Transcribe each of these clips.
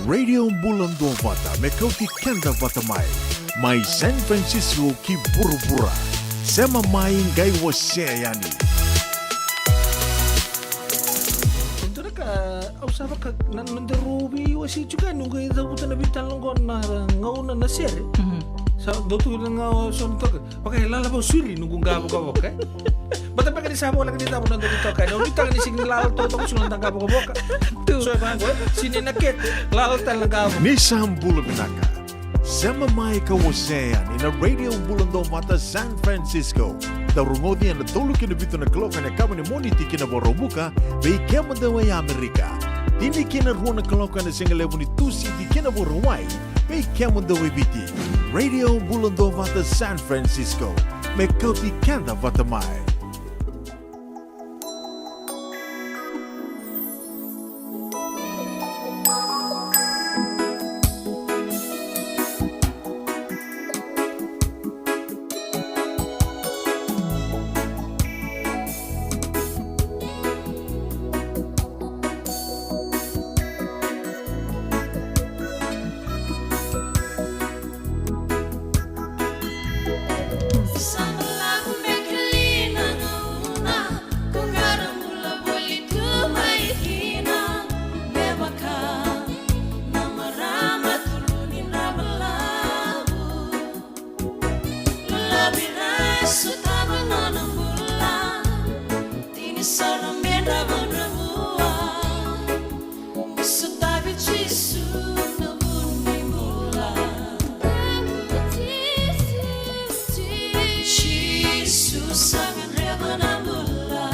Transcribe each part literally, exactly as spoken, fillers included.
Radio Bula Duavata, me kauti keda vata mai. Mai San Francisco ki vuravura. Sema mai, qai wasea yani. Dua na ka au sa vaka na, na daru veiwasei tiko yani, au qai cavuta na veitalanoa qo na gauna na sere. Mhm. Sa dua tu na gauna so na toka. Vaka e lala vou suri noqu qavokavoka, e. Baleta beka ni sa voleka ni cava na noqu toka, e. Au nuitaka ni sega ni lala toka, toka suri noqu qavokavoka. Tu. So e vaqo, e. Sega ni na kete, lala tale na qavo. Ni sa bula vinaka. Sema mai ka wasea yani na Radio Bula Duavata San Francisco. Dau rogoci ena tolu ki na vitu na kaloko ena yakavi ni Moniti ki na Vakaraubuka, vei kemudou e Amerika. Tini ki na rua na kaloko ena sigalevu ni Tusiti ki na Vakarauwai, vei kemudou e Viti. Radio Bula Duavata San Francisco, me kauti keda vata mai. Sotavi Jisu na vu ni bula. Jisu sa gadreva na bula.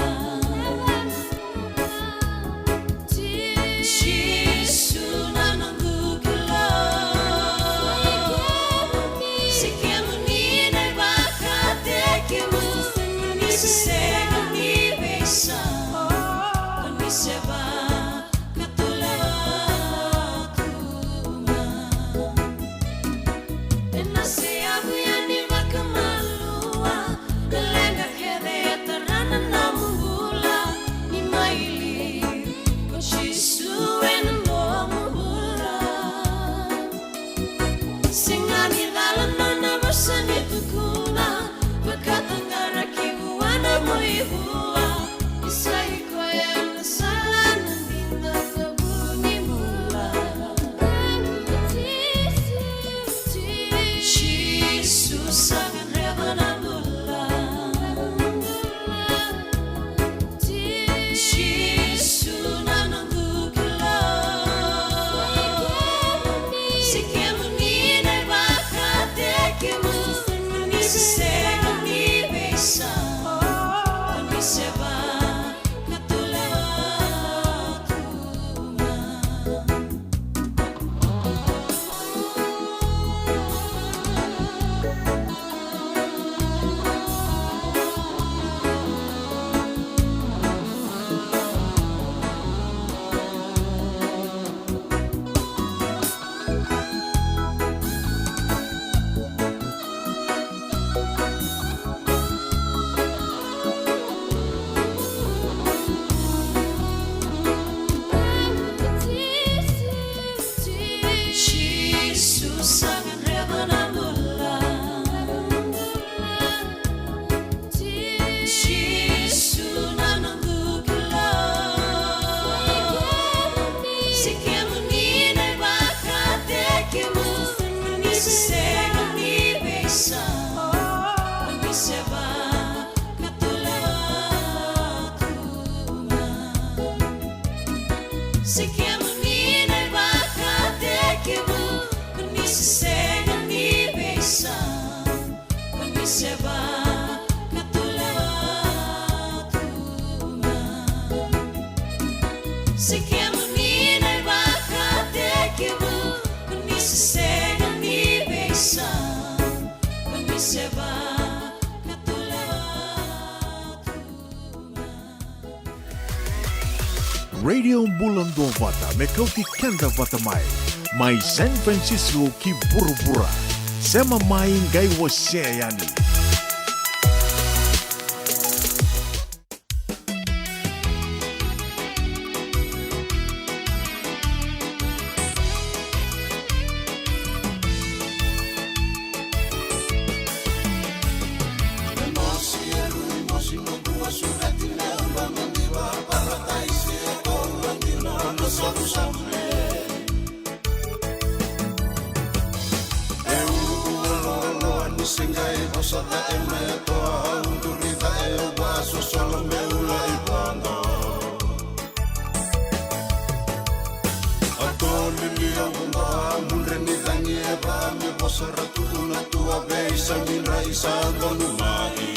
Jisu na noqu kila. Se kemuni na ivakatekivu, ni se sega ni veisau, ni se va Ka tulewa tu ga. Ena seyavu yani vakamalua, na leqa kece e tara na nomu bula. Ni mai liu ko Jisu ena nomu bula. Sega ni cala nona vosa ni tukuna, vakataqara ki vua na moivua. Isa i koya na sala, na dina, na vu ni bula. Jisu sa gadreva na bula. Jisu na noqu kila. Se kemuni na ivakatekivu, ni se sega ni veisau, ni se va Jisu sa gadreva na bula. Jisu na noqu kila. Se kemuni na ivakatekivu, ni se sega ni veisau, ni se va ka tulewa tu ga. Se kemuni na ivakatekivu, ni se sega ni veisau, ni se va ka tulewa tu ga. Se kemuni na ivakatekivu, ni se sega ni veisau, ni se va ka tulewa tu ga. Radio Bula Duavata, me kauti keda vata mai. Mai San Francisco ki vuravura. Sema mai qai wasea yani. Segai vosa cae mai a toa, au duri cae au vasosolo meu lai vodo. A tolili au vodo a mudre ni cagi e va me vosa ra tu na tua vei sa midra i sa donu mai.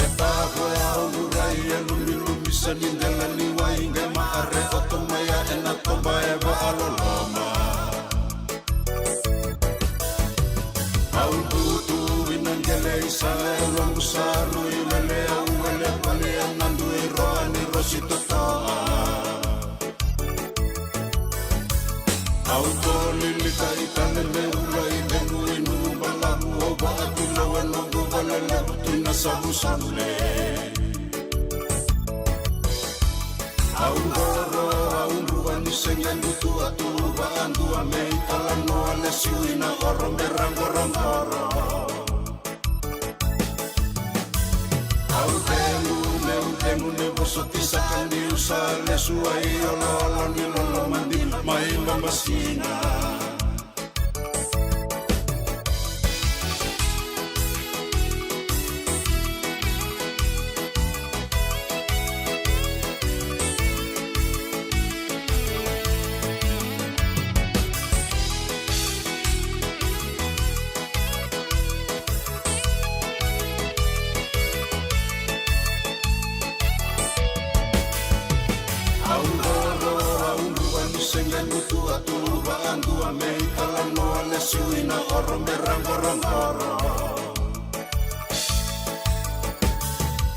E tavo e au nurai e lumilumi sa ni dela ni wai qai ma are oto mai a e na toba e va a loloma. Au dutu i na qele i sala e logu sa rui wele au wele vale e na dui roa ni rosi totoa. Au tolili ka i tale me ula i vegu i nugu balavu au va a tu lau e noqu vale levu tu na savu sale. Au roro au rua ni sege dutu a tu va a dua me i tala noa lesiu i na oro me ragorogoro. Au tegu meu tegu me vosoti saka niu sa lesu ai oloolo ni lolo madina mai Babasina. Au roro au rua ni sege dutu a tu va a dua me i tala noa lesiu i na oro me ragorogoro.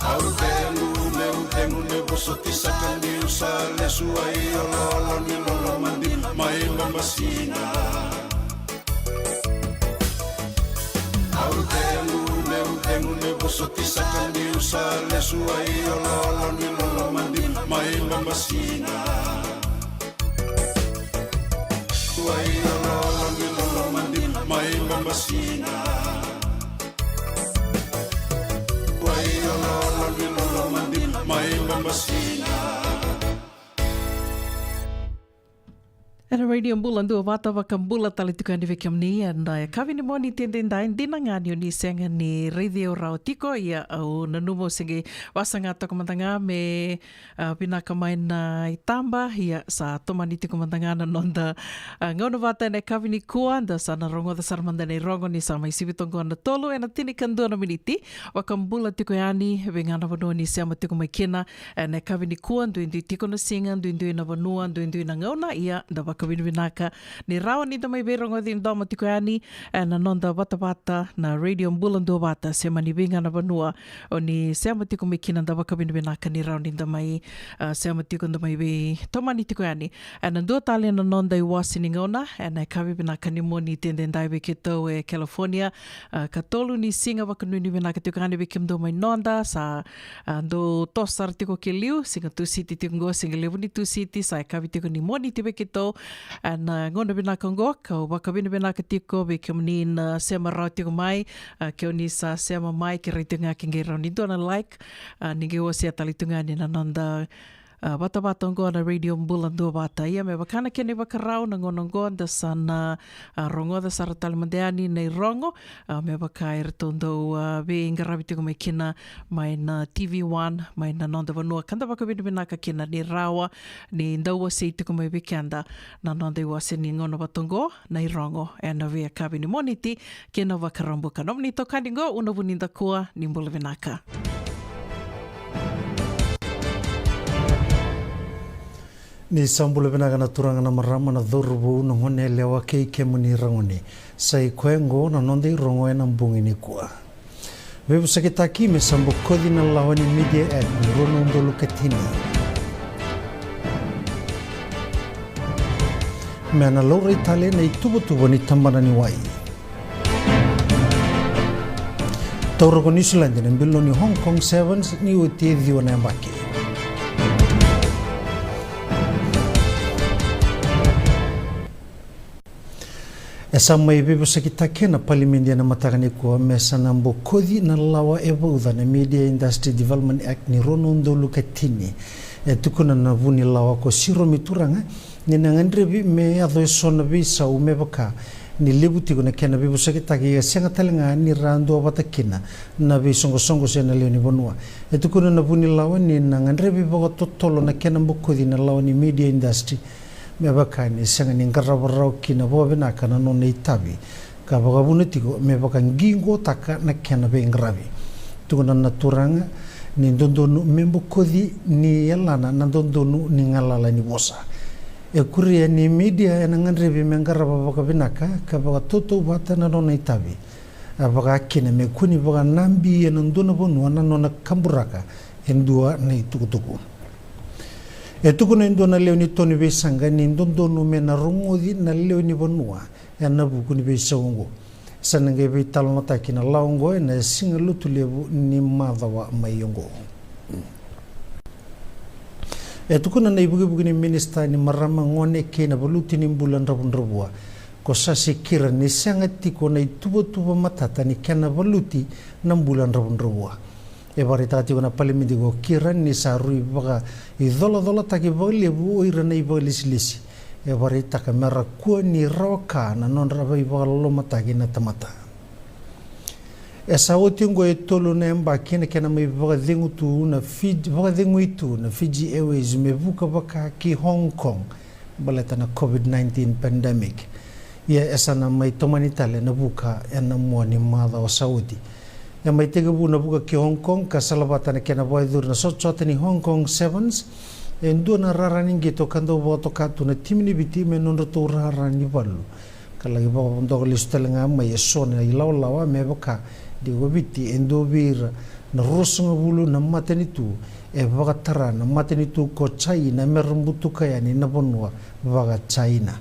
Au tegu meu tegu me vosoti saka niu sa lesu ai oloolo ni lolo madina mai Babasina. Au tegu meu tegu me vosoti saka niu sa lesu ai oloolo ni lolo madina mai Babasina. Ai oloolo ni lolo madina mai Babasina. Ai oloolo ni lolo madina mai Babasina. Era Radio Bula Duavata, vakabula tale tiko yani vei kemuni ena yakavi ni Moniti edaidai. Dina ga ni o ni sega ni raici au rawa tiko, ia au nanuma au se qai vasaga toka mada ga me, a, vinaka mai na itaba. Ia sa tomani tiko mada ga na noda, a, gauna vata ena yakavi nikua, da sa na rogoca sara mada na irogo ni sa mai sivi toka qo na tolu ena tinikadua na miniti. Vakabula tiko yani vei ga na vanua ni sema tiko mai kina. Ena yakavi nikua, duidui tiko na siga, duidui na vanua, duidui na gauna, ia da vakavinavinaka ni rawa ni da mai veirogoci domo tiko yani ena noda vatavata na Radio Bula Duavata, se mani vei ga na vanua o ni sema tiko mai kina, da vakavinavinaka ni rawa ni da mai, a, sema tiko, da mai veitomani tiko yani. Ena dua tale na noda iwase ni gauna ena yakavi vinaka ni Moniti edaidai vei keitou e California, a, katolu ni siga. Vakanuinui vinaka tiko yani vei kemudou mai noda, sa, a, dou toso sara tiko ki liu, siga Tusiti tiko qo, siga levu ni Tusiti, sa yakavi tiko ni Moniti vei keitou. Ena gauna vinaka qo kau vakavinavinaka tiko vei kemuni na sema rawa tiko mai. A, ke o ni sa sema mai, kerea tiko ga ke qai rawa ni dua na like, a, ni qai wasea tale tiko ga ni na noda, a, vatavata oqo na Radio Bula Duavata. Ia me vaka na kena ivakarau na gauna oqo da sa na, a, rogoca sara tale mada yani na irogo, a, me vaka eratou dau, a, veiqaravi tiko mai kina mai na T V One mai na noda vanua, ka da vakavinavinaka kina ni rawa ni dau wasei tiko mai vei keda na noda iwase ni gauna vata oqo, na irogo ena veiyakavi ni Moniti kei na Vakaraubuka. Nomuni itokani qo Una Vunidakua, ni bula vinaka. Ni sa bula vinaka na turaga, na marama, na cauravou, na goneyalewa kei kemuni ragone. Sa i koya oqo na noda irogo ena bogi nikua. Veivosakitaki me sa bokoci na lawa ni Media Act ni rua na udolu ka tini. Me na laurai tale na ituvatuva ni tabana ni wai. Taura ko Niusiladi na bilo ni Hong Kong Sevens ni oti e ciwa na yabaki. E sa mai veivosakitaki na palimedi ena mataka nikua me sa na bokoci na lawa e vauca na Media Industry Development Act ni rua na udolu ka tini. E tukuna na vu ni lawa ko Siromi Turaga ni na gadrevi me yaco eso na veisau me vaka ni levu tiko na kena veivosakitaki, e sega tale ga ni ra duavata kina na veisoqosoqo se na lewe ni vanua. E tukuna na vunilawa ni na gadrevi vakatotolo na kena bokoci na lawa ni media industry me vaka ni sega ni qarava rawa kina vakavinaka na nona itavi, ka vakavuna tiko me vakaqiqotaka na kena veiqaravi. Tukuna na turaga ni dodonu me bokoci ni yalana na dodonu ni galala ni vosa. E kuria ni media ena gadrevi me qarava vakavinaka ka vakatautauvata na nona itavi, a vaka kina me kua ni vakanabi ena dua na vanua na nona kaburaka e dua na itukutuku. E tukuna e dua na lewe ni to ni veisaqa ni dodonu me na rogoci na lewe ni vanua ena vuku ni veisau oqo. Sa na qai veitalanoataki na lawa oqo ena siga Lotulevu ni macawa mai oqo. E tukuna na ivukevuke ni minisita ni marama, gone kei na valuti ni bula dravudravua ko Sasi Kira ni sega tiko na ituvatuva matata ni kena valuti na bula dravudravua. E vakaraitaka tiko na palimedi ko Kira ni sa rui vakaicolacolataki vakalevu o ira na ivakalesilesi e vakaraitaka me ra kua ni rawa ka na nodra veivakalolomataki na tamata. E sa oti oqo e tolu na yabaki na kena mai vakacegu tu na Fiji, vakacegui tu na Fiji Airways me vuka vaka ki Hong Kong baleta na COVID nineteen pandemic. Ia e sa na mai tomani tale na vuka ena mua ni macawa sa oti. E mai tekivu na vuka ki Hong Kong ka salavata na kena vakayacori na sotasota ni Hong Kong Sevens e dua na rara ni qito ka dau vakatoka tu na timi ni Viti me nodratou rara ni valu, ka laki vakavodoka lesu tale ga mai e so na ilawalawa me vaka ni ko Viti e dua vei ira na ruasagavulu na matanitu e vakatara na matanitu ko China me ra butuka yani na vanua vaka China.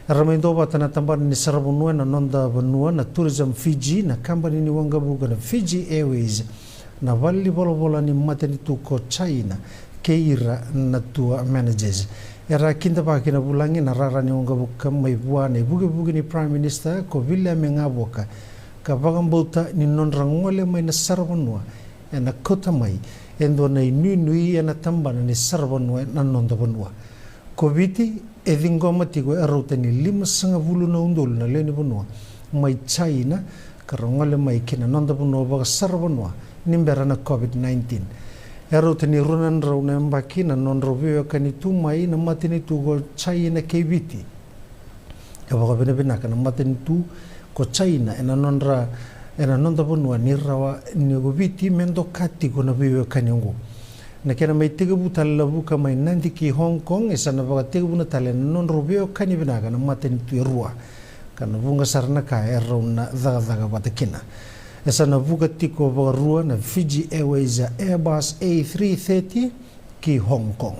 Era mai duavata na tabana ni saravanua ena noda vanua na Tourism Fiji, na kabani ni waqavuka na Fiji Airways, na valenivolavola ni matanitu ko China kei ira na tour managers. Era kidavaki na vulagi na rara ni waqavuka mai vua na ivukevuke ni Prime Minister ko Viliame Gavoka, ka vakabauta ni nodra gole mai na saravanua ena kauta mai e dua na inuinui ena tabana ni saravanua ena noda vanua. Ko Viti e ciqoma tiko e rauta ni limasagavulu na udolu na lewe ni vanua mai China ka ra gole mai ki na noda vanua vakasaravanua ni bera na COVID nineteen. E rauta ni rua na drau na yabaki na nodrau veiwekani tu mai na matanitu ko China kei Viti. E vakavinavinaka na matanitu ko China ena nodra, ena noda vanua ni rawa ni ko Viti me doka tiko na veiwekani oqo. Na kena mai tekivu tale na vuka mai Nadi ki Hong Kong e sa na vakatekivuna tale na nodrau veiwekani vinaka na matanitu e rua, ka na vuqa sara na ka e rau na cakacaka vata kina. E sa na vuka tiko vakarua na Fiji Airways Airbus A three thirty ki Hong Kong.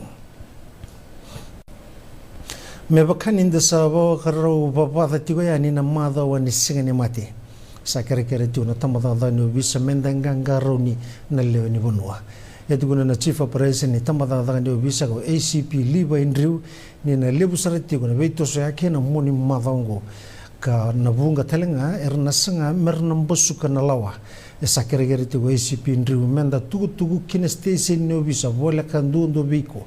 Me vaka ni da sa vakarau vavaca tiko yani na macawa ni Siga ni Mate, sa kerekere tiko na tabacakacaka ni ovisa me da qaqarauni na lewe ni vanua. E tukuna na Chief Operation ni tabacakacaka ni ovisa ko A C P Levi Drew ni na levu sara tiko na veitosoyaki ena mua ni macawa oqo, ka na vuqa tale ga era na saga me ra na basuka na lawa. E sa kerekere tiko A C P Drew me da tukutuku ki na siteseni ni ovisa voleka duadua vei iko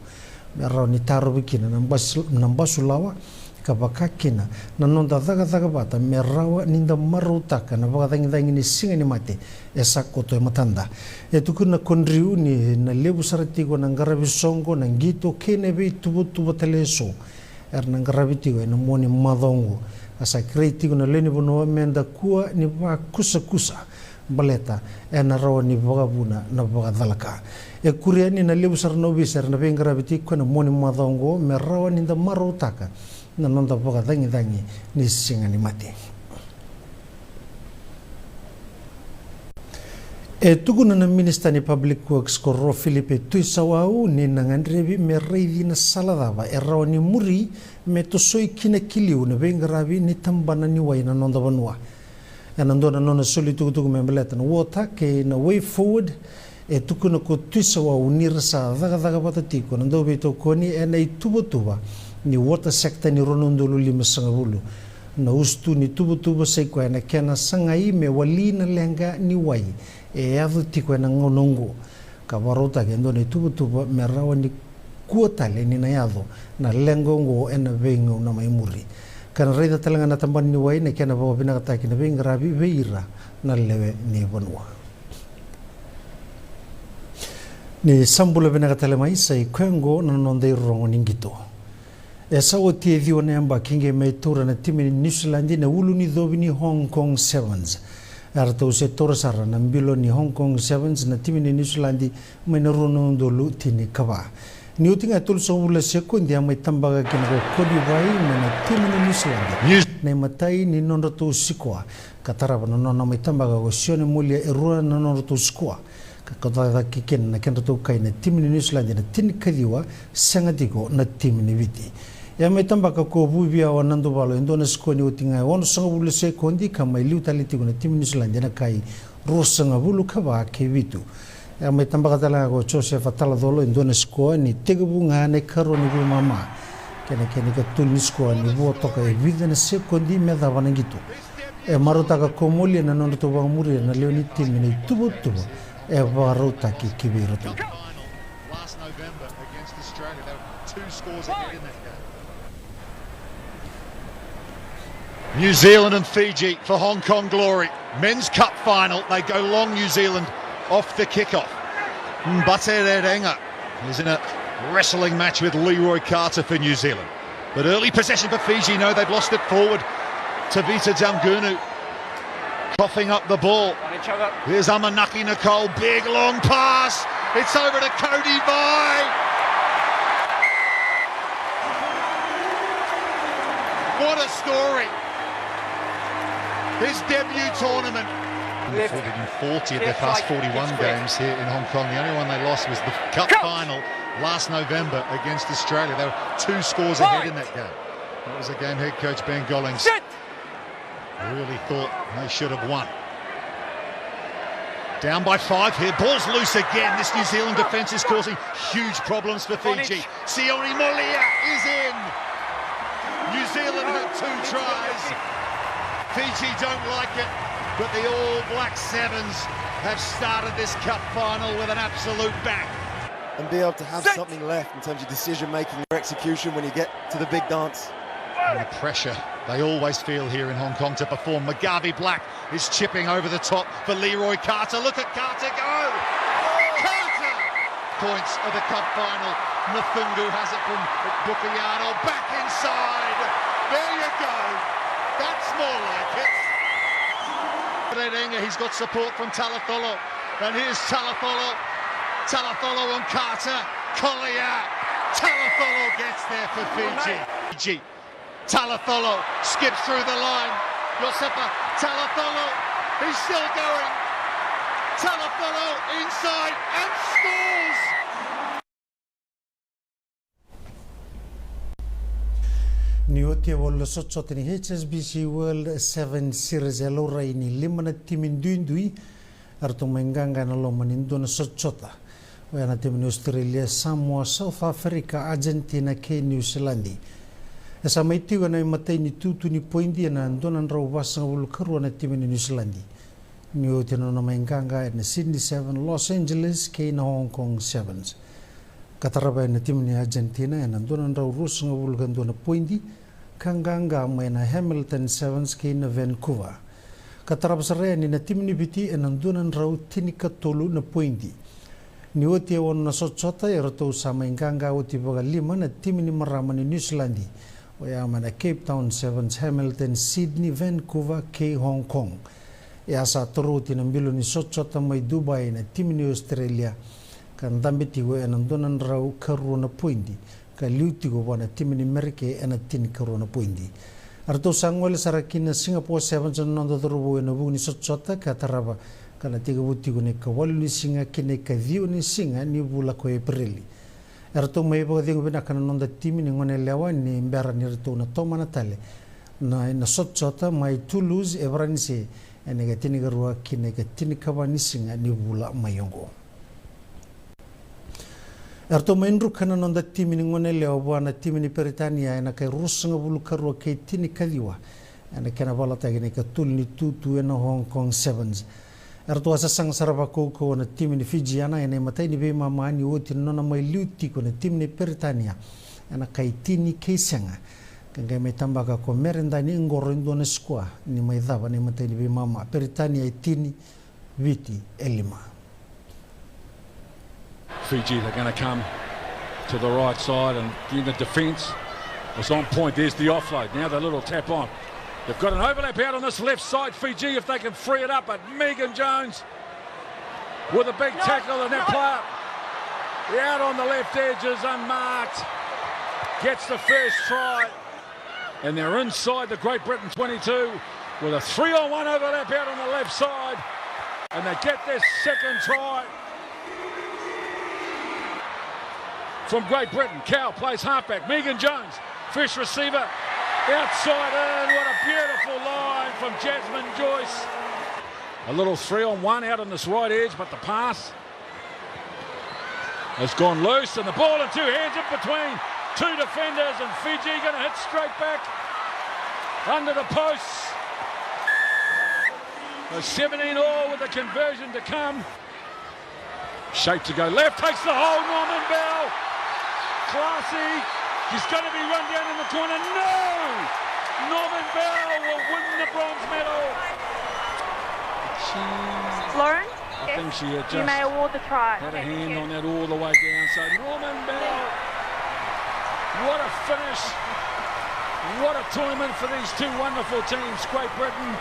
me rawa ni tarovi kina na basu, na basu lawa, ka vaka kina na noda cakacaka vata me rawa ni da marautaka na vakacagicagi ni Siga ni Mate e sa koto e matada. E tukuna ko Drew ni na levu sara tiko na qaravi soqo, na qito kei na veituvatuva tale eso era na qaravi tiko ena mua ni macawa oqo, a sa kerei tiko na lewe ni vanua me da kua ni vakusakusa baleta ena rawa ni vakavuna na vakacalaka. E kuria ni na levu sara na ovisa era na veiqaravi tiko ena mua ni macawa oqo me rawa ni da marautaka na noda vakacagicagi ni Siga ni Mate. E tukuna na Minisita ni Public Works ko Ro Filipe Tuisawau ni na gadrevi me raici na sala cava e rawa ni muri me tosoi kina ki liu na veiqaravi ni tabana ni wai na noda vanua. Ena dua na nona soli tukutuku me baleta na Water kei na Way Forward, e tukuna ko Tuisawau ni ra sa cakacaka vata tiko na dauveitokoni ena ituvatuva ni water sector ni rua na udolu limasagavulu. Na usutu ni tuvatuva sa i koya na kena sagai me wali na leqa ni wai e yaco tiko ena gauna oqo, ka vakarautaki e dua na ituvatuva me rawa ni kua tale ni na yaco na leqa oqo ena veigauna mai muri. Ka na raica tale ga na tabana ni wai na kena vakavinakataki na veiqaravi vei ira na lewe ni vanua. Ni sa bula vinaka tale mai, sa i koya oqo na noda irogo ni qito. E sa oti e ciwa na yabaki qai mai taura na timi ni Niusiladi na ulu ni covi ni Hong Kong Sevens. Eratou se taura sara na bilo ni Hong Kong Sevens na timi ni Niusiladi mai na rua na udolu tinikava. Ni oti ga e tolusagavulu na sekodi a mai tabaka kina ko Cody Vai mai na timi ni Niusiladi na imatai ni nodratou sikoa, ka tarava na nona mai tabaka ko Sione Molia e rua na nodratou sikoa, ka kauta cake kina na kedratou kai na timi ni Niusiladi na tinikaciwa, sega tiko na timi ni Viti. E a mai tabaka ko Vuiviawa Naduvalo e dua na sikoa ni oti ga e onosagavulu na sekodi ka mai liu tale tiko na timi ni Niusiladi ena kai ruasagavulu ka va kei vitu. E a mai tabaka tale ga ko Josefa Talacolo e dua na sikoa ni tekivu ga na ikarua ni veimama, kei na kena ikatolu ni sikoa ni vua toka e vica na sekodi me cava na qito. E marautaka ko Molia na nodratou vakamuria na lewe ni timi na ituvatuva e vakarautaki ki vei iratou. Last November against Australia, they were two scores ahead in that game. New Zealand and Fiji for Hong Kong glory. Men's Cup final. They go long, New Zealand, off the kickoff. Mbate Rerenga is in a wrestling match with Leroy Carter for New Zealand. But early possession for Fiji. No, they've lost it forward. Tevita Daugunu coughing up the ball. On each other. Here's Amanaki Nicole. Big long pass. It's over to Cody Vai. What a story. His debut tournament. Left. Four hundred and forty of their past forty-one games here in Hong Kong. The only one they lost was the cup final last November against Australia. They were two scores ahead in that game. That was a game head coach Ben Gollings really thought they should have won. Down by five here. Ball's loose again. This New Zealand defence is causing huge problems for Fiji. Sione Molia is in. New Zealand had two tries. Fiji don't like it, but the All Black Sevens have started this cup final with an absolute bang. And be able to have something left in terms of decision making or execution when you get to the big dance. And the pressure they always feel here in Hong Kong to perform. McGarvey Black is chipping over the top for Leroy Carter. Look at Carter go! Carter! Points of the cup final. Mafungu has it from Bukuyano. Back inside. There you go. That's more like it. Rerenga, he's got support from Talacolo. And here's Talacolo. Talacolo and Carter. Collier. Talacolo gets there for Fiji. Fiji. Talacolo skips through the line. Josefa Talacolo, he's still going. Talacolo inside and scores! Ni oti e walu na sotasota ni H S B C World Seven Series, e laurai ni lima na timi duidui eratou mai qaqa ena loma ni dua na sotasota. Oya na timi ni Australia, Samoa, South Africa, Argentina kei Niusiladi. E sa mai tiko ena imatai ni tutu ni poidi ena dua na drau vasagavulu ka rua na timi ni Niusiladi. Ni oti na nona mai qaqa ena Sydney Seven, Los Angeles kei na Hong Kong Sevens. Ka tarava yani na timi ni Argentina ena dua na drau ruasagavulu ka dua na poidi, ka qaqa mai na Hamilton Sevens kei na Vancouver. Ka tarava sara yani na timi ni Viti ena dua na drau tinikatolu na poidi. Ni oti e ono na sotasota, eratou sa mai qaqa oti vakalima na timi ni marama ni Niusiladi, oya mai na Cape Town Sevens, Hamilton, Sydney, Vancouver kei Hong Kong. E a sa toro oti na bilo ni sotasota mai Dubai na timi ni Australia, ka dabe tiko ena dua na drau ka rua na poidi, ka liu tiko vua na timi ni Merika ena tinikarua na poidi. Eratou sa gole sara ki na Singapore Sevens na noda cauravou ena vuku ni sotasota ka tarava, ka na tekivu tiko na ikawalu ni siga ki na ikaciwa ni siga ni vula ko Epereli. Eratou mai vakacegu vinaka na noda timi ni goneyalewa ni bera ni ratou na tomana tale na, na sotasota mai Toulouse e Varanise ena ikatinikarua ki na ikatinikava ni siga ni vula mai oqo. Eratou mai druka na noda timi ni goneyalewa vua na timi ni Peritania ena kai ruasagavulu ka rua kei tinikaciwa ena kena valataki na ikatolu ni tutu ena Hong Kong Sevens. Eratou a sasaga sara vakaukauwa na timi ni Fijiana ena imatai ni veimama ni oti na nona mai liu tiko na timi ni Peritania ena kai tini kei sega. Ka qai mai tabaka ko Meredani Qoro e dua na sikoa ni mai cava na imatai ni veimama. Peritania e tini, Viti e lima. Fiji, they're going to come to the right side, and in the defence was on point. There's the offload. Now the little tap on. They've got an overlap out on this left side, Fiji, if they can free it up. But Megan Jones with a big tackle, and that player out on the left edge is unmarked. Gets the first try. And they're inside the Great Britain twenty-two with a three-on-one overlap out on the left side. And they get their second try from Great Britain. Cow plays halfback. Megan Jones, first receiver, outside in. What a beautiful line from Jasmine Joyce. A little three-on-one out on this right edge, but the pass has gone loose, and the ball in two hands in between two defenders, and Fiji going to hit straight back under the posts. So seventeen all with the conversion to come. Shape to go left, takes the hole, Norman Bell. Classy. She's going to be run down in the corner. No! Norman Bell will win the bronze medal. She, Lauren? I think she had just had a hand on that all the way down. So Norman Bell, what a finish. What a tournament for these two wonderful teams, Great Britain.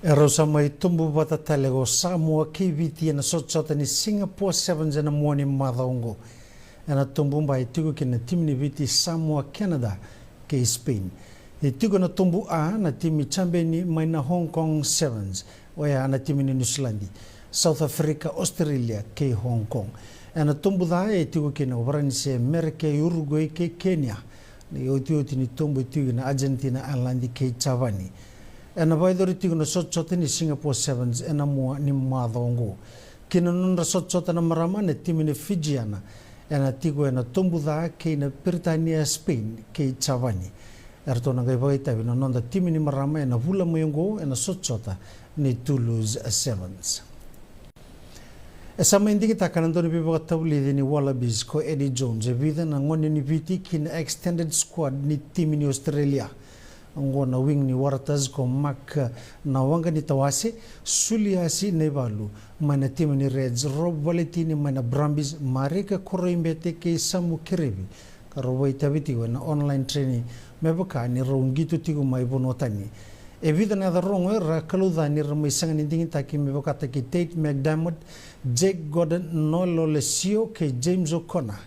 E rau sa mai tubu vata tale ko Samoa kei Viti ena sotasota ni Singapore Sevens ena mua ni macawa oqo. Ena tubu B e tiko kina na timi ni Viti, Samoa, Canada kei Spain. E tiko ena tubu A na timi jabeni mai na Hong Kong Sevens, oya na timi ni Niusiladi, South Africa, Australia kei Hong Kong. Ena tubu C e tiko kina o Varanise, Merika, Uruguay kei Kenya. Na iotioti ni tubu e tiko kina Argentina, Ireland kei Japani. Ena vakayacori tiko na sotasota ni Singapore Sevens ena mua ni macawa oqo. Kina nodra sotasota na marama na timi ni Fijiana ena tiko ena tubu C kei na Peritania, Spain kei Japani. Eratou na qai vakaitavi na noda timi ni marama ena vula mai oqo ena sotasota ni Toulouse Sevens. E sa mai digitaka na dauniveivakatavulici ni Wallabies ko Eddie Jones e vica na gone ni Viti ki na extended squad ni timi ni Australia. Oqo na wing ni Waratahs ko Mark Nawaqanitawase, Suliasi Naivalu, mai na timi ni Reds, Rob Valetini mai na Brumbies, Marika Koroibete kei Samu Kerevi, ka rau vakaitavi tiko ena online training me vaka ni rau qito tiko mai vanua tani. E vica na yaca rogo era kalouca ni ra mai sega ni digitaki me vakataki Tate McDermott, Jake Gordon, Noel Olesio kei James O'Connor.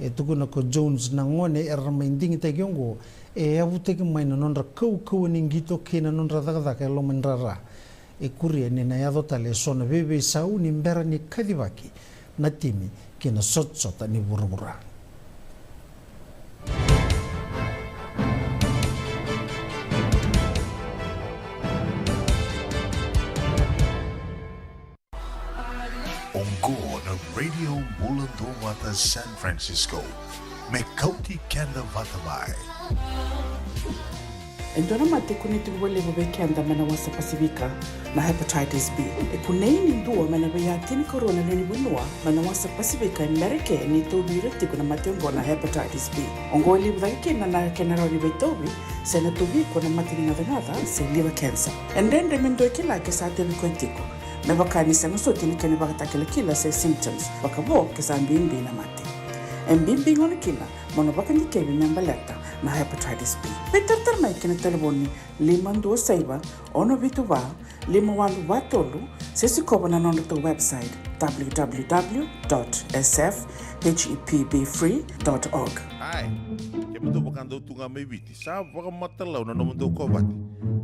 E tukuna ko Jones na gone era mai digitaki oqo e yavutaki mai na nodra kaukauwa ni qito kei na nodra cakacaka e loma ni rara. E kuria ni na yaco tale eso na veiveisau ni bera ni kacivaki na timi ki na sotasota ni vuravura. Oqo na Radio Bula Duavata San Francisco, me kauti keda vata mai. E dua na mate e kunei tiko vakalevu vei keda mai na wasa Pasifika na hepatitis B. E kunei ni dua mai na veiya tinikarua na lewe ni vanua mai na wasa Pasifika e Merika ni tauvi ira tiko na mate oqo na hepatitis B. Oqo e levu cake kina na kena rawa ni veitauvi se na tauvi iko na mate ni gacagaca se liver cancer. E dredre me dua e kila ke sa tauvi koya tiko, me vaka ni sega soti na kena ivakatakilakila se symptoms, vakavo ke sa bibi na mate. E bibi gona kina mo na vakadikevi me baleta na hepatitis B. Veitaratara mai ki na talevoni lima dua saiva, ono vitu va, lima walu va tolu, se sikova na nodratou website, www dot sfhepbfree dot org. Ai, kemudou vakadau tu ga mai Viti, sa vakamatailalai na nomudou kovate.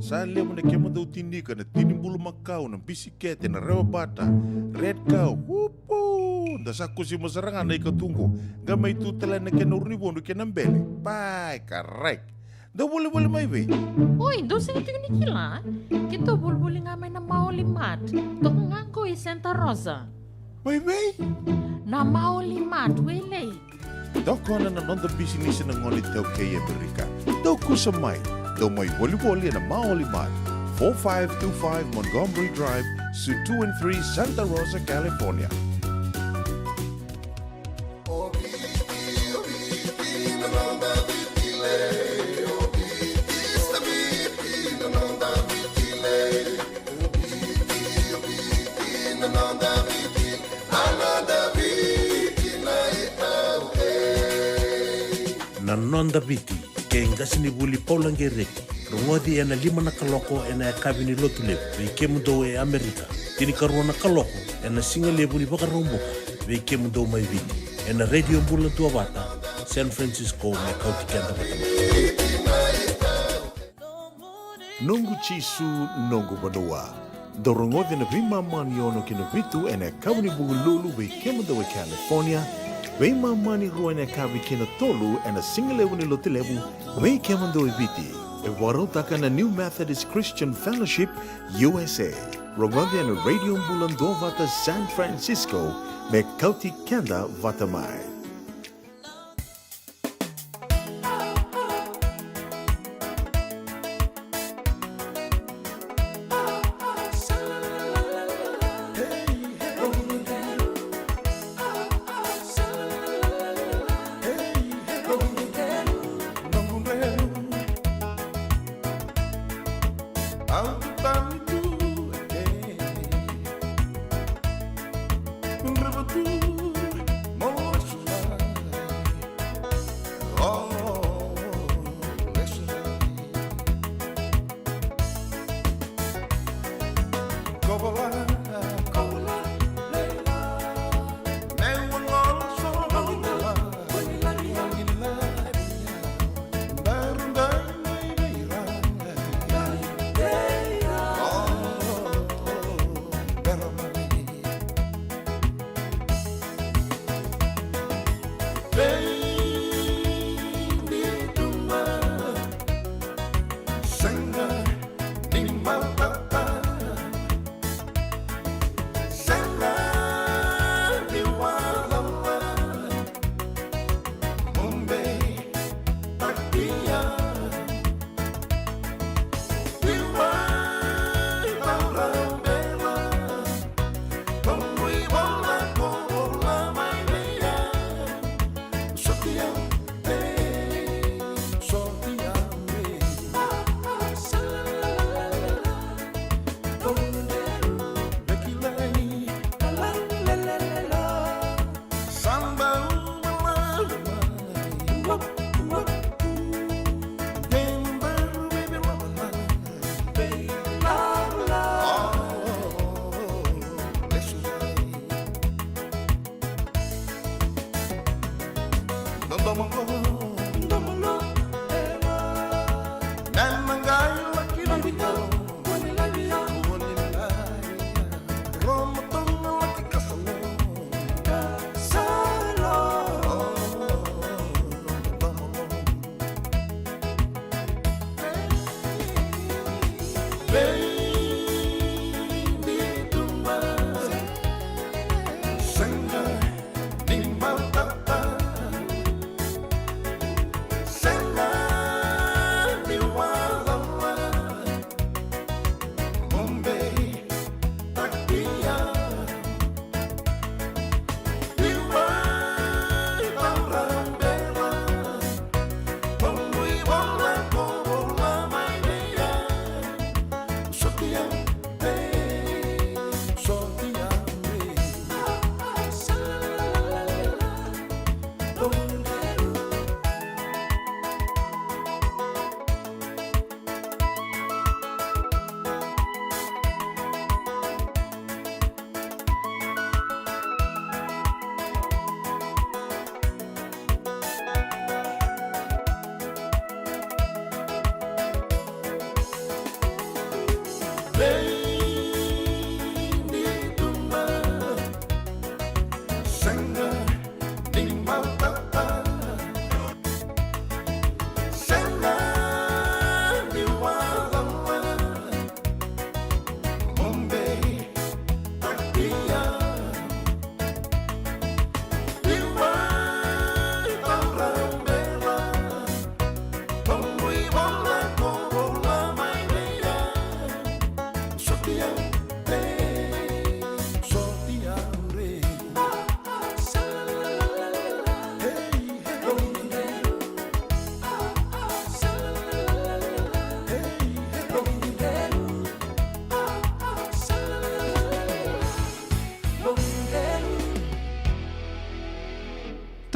Sa levu na kemudou tinika, na tini bulumakau, na bisikete, na rewa bata, red cow, upu! Da sa kusima sara ga na ika tu qo, qai mai tu tale na kena urunivodu kei na bele. Pai, karai. Dou volivoli mai vei? Oi, dou sega tiko ni kila? Keitou volivoli ga mai na Maoli Mart. Toka ga qo i Santa Rosa. Mai vei? Na Maoli Mart, Wailei. Tokona na noda bisinisi na gone iTaukei e Amerika. Dou kusa mai. Dou mai volivoli ena Maoli Mart, four five two five Montgomery Drive, Suite two and three, Santa Rosa, California. Daviti kei qasenivuli Paula Qereti. Rogoci ena lima na kaloko ena yakavi ni Lotulevu vei kemudou e Amerika, tinikarua na kaloko ena sigalevu ni Vakaraubuka vei kemudou mai Viti, ena Radio Bula Duavata, San Francisco, me kauti keda vata mai. Noqu Jisu, noqu vanua. Dou rogoci na veimama ni ono ki na vitu ena yakavi ni Vukelulu vei kemudou e California, veimama ni rua ena yakavi ki na tolu ena sigalevu ni Lotulevu vei kemudou e Viti. E vakarautaka na New Methodist Christian Fellowship U S A. Rogoci ena Radio Bula Duavata, San Francisco, me kauti keda vata mai.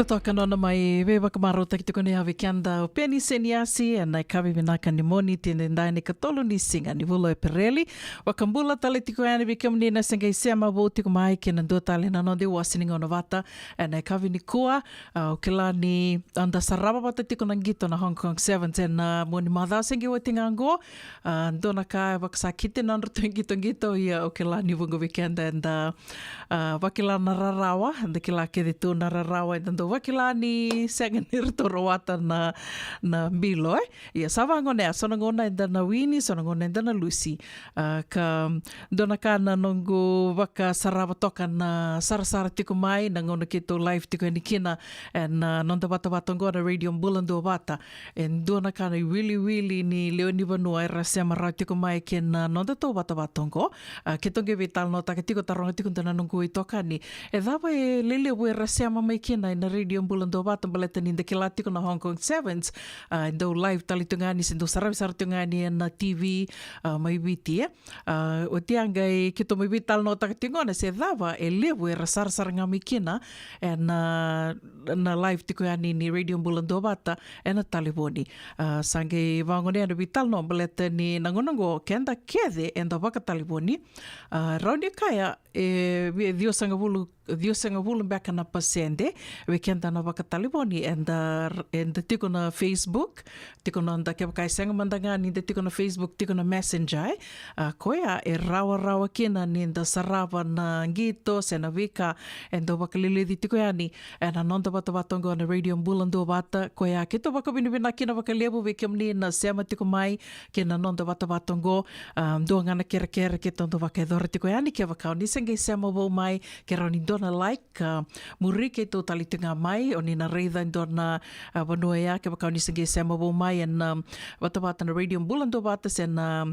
Totoka nona mai veivakamarautaki tiko ni yavi keda o Peni Seniasi ena ikavi vinaka ni Moniti, ni dai ni katolu ni siga ni vula o Epereli. Vakabula tale tiko yani vei kemuni na se qai sema vou tiko mai kei na dua tale na noda iwasi ni gauna vata ena ikavi nikua. A, o kila ni da sarava vata tiko na qito na Hong Kong Sevens ena mua ni macawa se qai oti ga qo. A, dua na ka e vakasakiti na nodratou qitoqito, ia o kila ni vuqa vei keda eda, a, vakila na rarawa, eda kila kece tu na rarawa, eda dau vakila ni sega ni ratou rawata na, na bilo, e. Ia sa vagonea, so na gauna eda na wini, so na gauna eda na lusi. A, ka dua na ka na noqu vakasarava toka na sarasara tiko mai, na gauna keitou live tiko yani kina ena noda vatavata oqo na Radio Bula Duavata. E dua na ka na iwiliwili ni lewe ni vanua era sema rawa tiko mai kei na noda tou vatavata oqo. A, keitou qai veitalanoataka tiko, taroga tiko dua na noqu itokani, e cava e lelevu era sema mai kina ena Radio Bula Duavata, baleta ni da kila tiko na Hong Kong Sevens, a, e dau live tale tu ga yani se dau saravi sara tu ga yani ena T V, a, mai Viti, e. A, oti a qai keitou mai veitalanoataka tiko gona se cava e levu era sarasara ga mai kina ena, na live tiko yani ni Radio Bula Duavata ena talevoni. A, sa qai vagonea na veitalanoa baleta ni na gauna oqo keda kece eda vakatalevoni. A, rawa ni kaya e via ciwasagavulu, ciwasagavulu beka na pasede vei keda na vakatalevoni eda, eda tiko na Facebook, tiko noda, kevaka e sega mada ga ni da tiko na Facebook, tiko na Messenger, e. A, koya e rawarawa kina ni da sarava na qito se na veika e dau vakaleleci tiko yani ena noda vatavata oqo na Radio Bula Duavata. Koya keitou vakavinavinaka kina vakalevu vei kemuni na sema tiko mai kei na noda vatavata oqo. A, dua ga na kerekere keitou dau vakayacora tiko yani, kevaka o ni se qai sema vou mai, ke rawa ni dua na like, ka muri keitou tale tiko ga mai, o ni na raica e dua na, a, vanua ya, kevaka o ni se qai sema vou mai ena, a, vatavata na Radio Bula Duavata se na,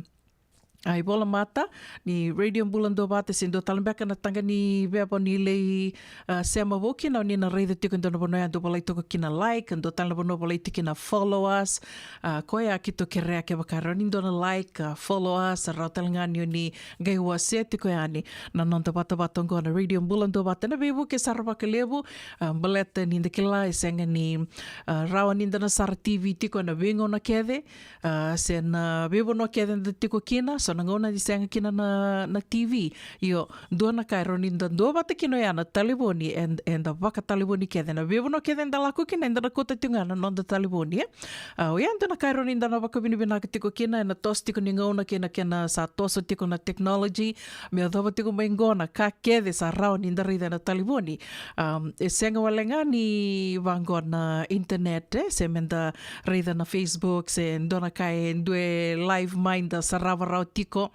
a, ivolamata ni Radio Bula Duavata, se dua tale beka na taqa ni veva ni lai, a, sema vou kina, o ni na raica tiko e dua na vanua ya dau volai toka kina like, dua tale na vanua volai tiko kina follow us. A, koya keitou kerea kevaka rawa ni dua na like, a, follow us, rawa tale ga ni o ni qai wasea tiko yani na noda vatavata oqo na Radio Bula Duavata. Na veivuke sara vakalevu, a, baleta ni da kila e sega ni, a, rawa ni da na sara T V tiko ena veigauna kece, a, se na veivanua kece da tiko kina, so na gauna ni sega kina na, na T V. Io, dua na ka e rawa ni da duavata kina oya na talevoni, ed-, eda vakatalevoni kece. Na veivanua kece eda lako kina, eda na kauta tiko ga na noda talevoni, e. A, oya dua na ka e rawa ni da na vakavinavinaka tiko kina ena toso tiko ni gauna kei na kena sa toso tiko na technology, me yacova tiko mai qo na ka kece sa rawa ni da raica ena talevoni. Am, e sega wale ga ni vaqo na internet, e, se me da raica na Facebook, se dua na ka e dua e live mai da sarava rawa tiko.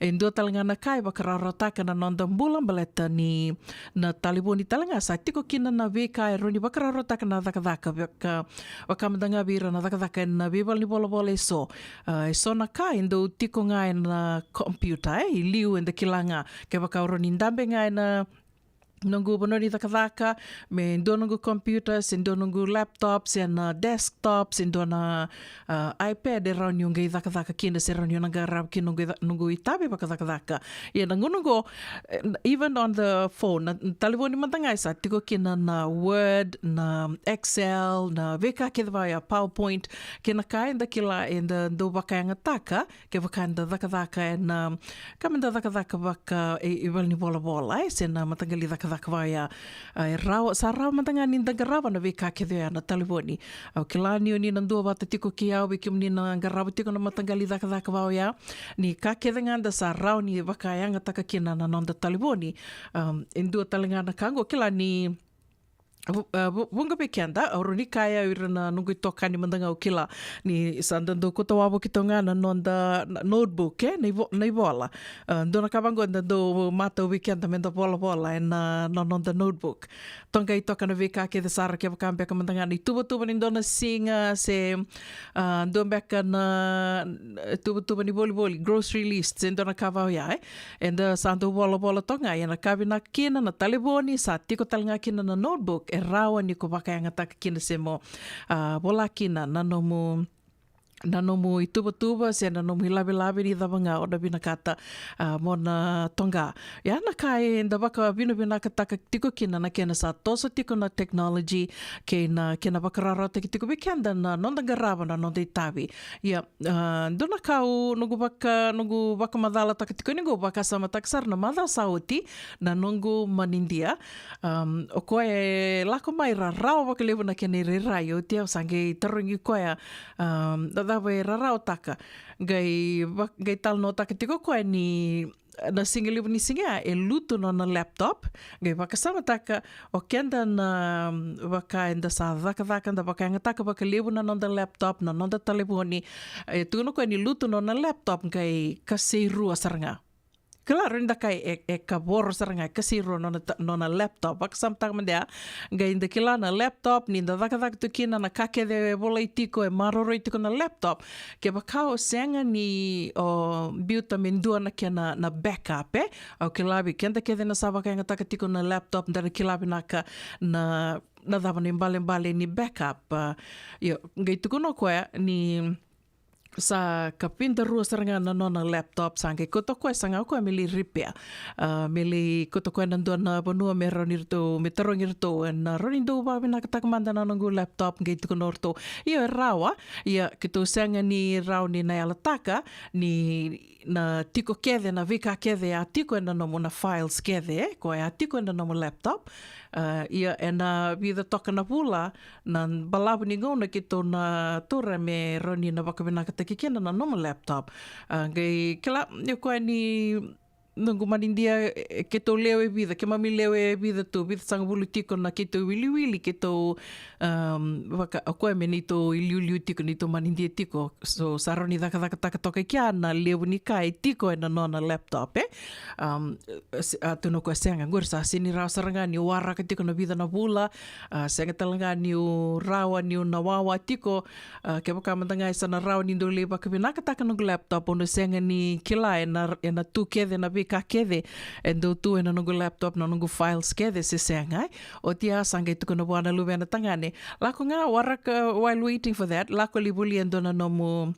E dua tale ga na ka e vakarawarawataka na noda bula baleta ni na talevoni tale ga sa tiko kina na veika e rawa ni vakarawarawataka na cakacaka, vaka, vaka mada ga vei ira na cakacaka ena veivalenivolavola eso. A, eso na ka e dau tiko ga ena computer, e, i liu eda kila ga. Kevaka au rawa ni dabe ga ena noqu vanua ni cakacaka, me dua noqu computer, se dua noqu laptop, se na desktop, se dua na, a, iPad, e rawa niu qai cakacaka kina, se rawa niu na qarava kina noqu ica-, noqu itavi vakacakacaka. Ia na gauna oqo, e, even on the phone, na talevoni mada ga e sa tiko kina na Word, na Excel, na veika kece vaya, PowerPoint, kei na ka eda kila eda dau vakayagataka, kevaka eda cakacaka ena, ka meda cakacaka vaka, e, e valenivolavola, e, se na mataqali cakacaka vaya. A, e rawa, sa rawa mada ga ni da qarava na veika kece oya na talevoni. Au kila ni o ni na duavata tiko kei au, vei kemuni na qarava tiko na mataqali cakacaka vaya, ni ka kece ga da sa rawa ni vakayagataka kina na noda talevoni. Am, e dua tale ga na ka oqo, kila ni vu-, a, vu-, vuqa vei keda, au rawa ni kaya o ira na noqu itokani mada ga au kila ni sa da dau kauta wavoki toka ga na noda, na notebook, e, na ivo-, na ivola. A, dua na ka vaqo da dau matau vei keda meda volavola ena, na noda notebook. Toqai toka na veika kece sara, kevaka beka mada ga na ituvatuva ni dua na siga, se, a, dua beka na, e, tuvatuva ni volivoli, grocery list, se dua na ka vaya, e. Eda sa dau volavola toka ga, ia na ka vinaka kina na talevoni, sa tiko tale ga kina na notebook, e rawa ni ko vakayagataka kina se mo, a, vola kina na nomu, na nomu ituvatuva se na nomu ilavelave ni cava ga o na vinakata, a, mo na toqa. Ia na ka eda vakavinavinakataka tiko kina na kena sa toso tiko na technology kei na kena vakarautaki tiko vei keda na noda qarava na noda itavi. Ia, a, dua na ka au noqu vaka, noqu vakamacalataka tiko ni qo, vakasamataka sara na macawa sa oti na noqu manidia. Um, o koya e lako mai rarawa vakalevu na kena irairai, oti au sa qai tarogi koya, um, na cava e rarawataka. Qai va-, qai talanoataka tiko koya ni na siga levu ni siga e lutu nona laptop. Qai vakasamataka o keda na, um, vaka eda sa cakacaka, da vakayagataka vakalevu na noda laptop, na noda talevoni. E tukuna koya ni lutu nona laptop qai kasei rua sara ga. Kila, rawa ni da kaya e, e kavoro sara ga, e kasei rua nona ta-, nona laptop. Vakasamataka mada ya, qai da kila na laptop, ni da cakacaka tu kina, na ka kece e volai tiko, e maroroi tiko na laptop. Kevaka o sega ni o biuta me dua na kena na backup, e? Au kila vei keda kece na sa vakayagataka tiko na laptop, da na kila vinaka na, na cava na ibalebale ni backup. A, io, qai tukuna o koya ni sa kavidarua sara ga na nona laptop, sa qai kauta o koya, sa ga o koya me lai repair. A, me lai kauta o koya na dua na vanua me rawa ni ratou, me tarogi ratou, e na rawa ni dou vakavinakataka mada na noqu laptop, qai tukuna o ratou. Io, e rawa, ia keitou sega ni rawa ni na yalataka ni na tiko kece, na veika kece e a tiko e na nomu, na files kece, e, koya e a tiko e na nomu laptop. A, ia e na vica toka na vula, na balavu ni gauna keitou na taura me rawa ni na vakavinakataki kina na nomu laptop. A, qai kila, ni o koya ni noqu manidia, e, keitou lewe vica, keimami lewe vica tu, vica sagavulu tiko na keitou iwiliwili, keitou, um, vaka, o koya me neitou iliuliu tiko, neitou manidia tiko. So, sa rawa ni cakacakataka toka i kea na levu ni ka e tiko e na nona laptop, e? Um, se-, a, tukuna o koya sega, qori sa sega ni rawa sara ga niu waraka tiko na vica na vula, a, sega tale ga niu rawa niu na wawa tiko, a, kevaka mada ga e sa na rawa ni dou lai vakavinakataka noqu laptop, au na sega ni kila e na, e na tu kece na veika kece e dau tu e na noqu laptop, na noqu files kece se sega, e? Oti ya sa qai tukuna vua na luvena tagane, lako ga, waraka, while waiting for that, lako lai volia e dua na nomu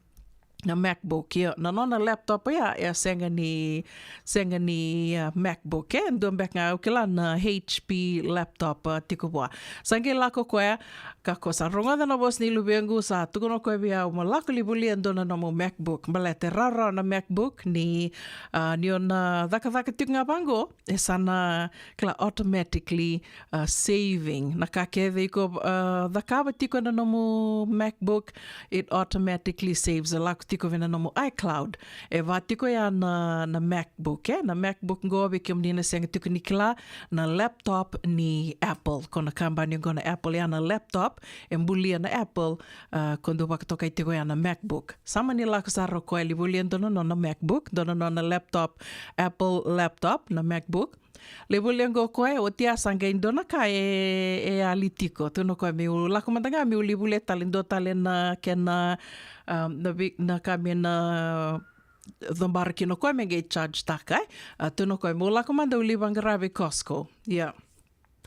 na MacBook, ia, na nona laptop ya, e a sega ni, sega ni, a, MacBook, e dua beka ga, au kila na H P laptop, a, tiko vua. Sa qai lako koya, ka ko sa rogoca na vosa ni luvequ, sa tukuna o koya vei au, mo lako lai volia e dua na nomu MacBook, baleta e rawarawa na MacBook, ni, a, ni o na cakacaka tiko ga vaqo, e sa na kila automatically, uh, saving. Na ka kece iko, uh, cakava tiko e na nomu MacBook, it automatically saves. E lako tiko vei na nomu iCloud. E va tiko ya na, na MacBook, e? Na MacBook qo, vei kemuni na sega tiko ni kila, na laptop ni Apple. Ko na kabani qo na Apple, ya na laptop, e bulia na Apple, uh, ko dau vakatokai tiko ya na MacBook. Sa mani lako sara o koya lai volia e dua na nona MacBook, dua na nona laptop, Apple laptop, na MacBook. Lai volia qo o koya, oti ya sa qai dua na ka e, e yali tiko. Tukuna o koya meu lako mada ga meu lai volia tale, dua tale na kena, um, na vi-, na ka me na cobara kina o koya me qai charge taka, e? A, tukuna o koya meu lako mada au lai vaqara vei Costco. Ia.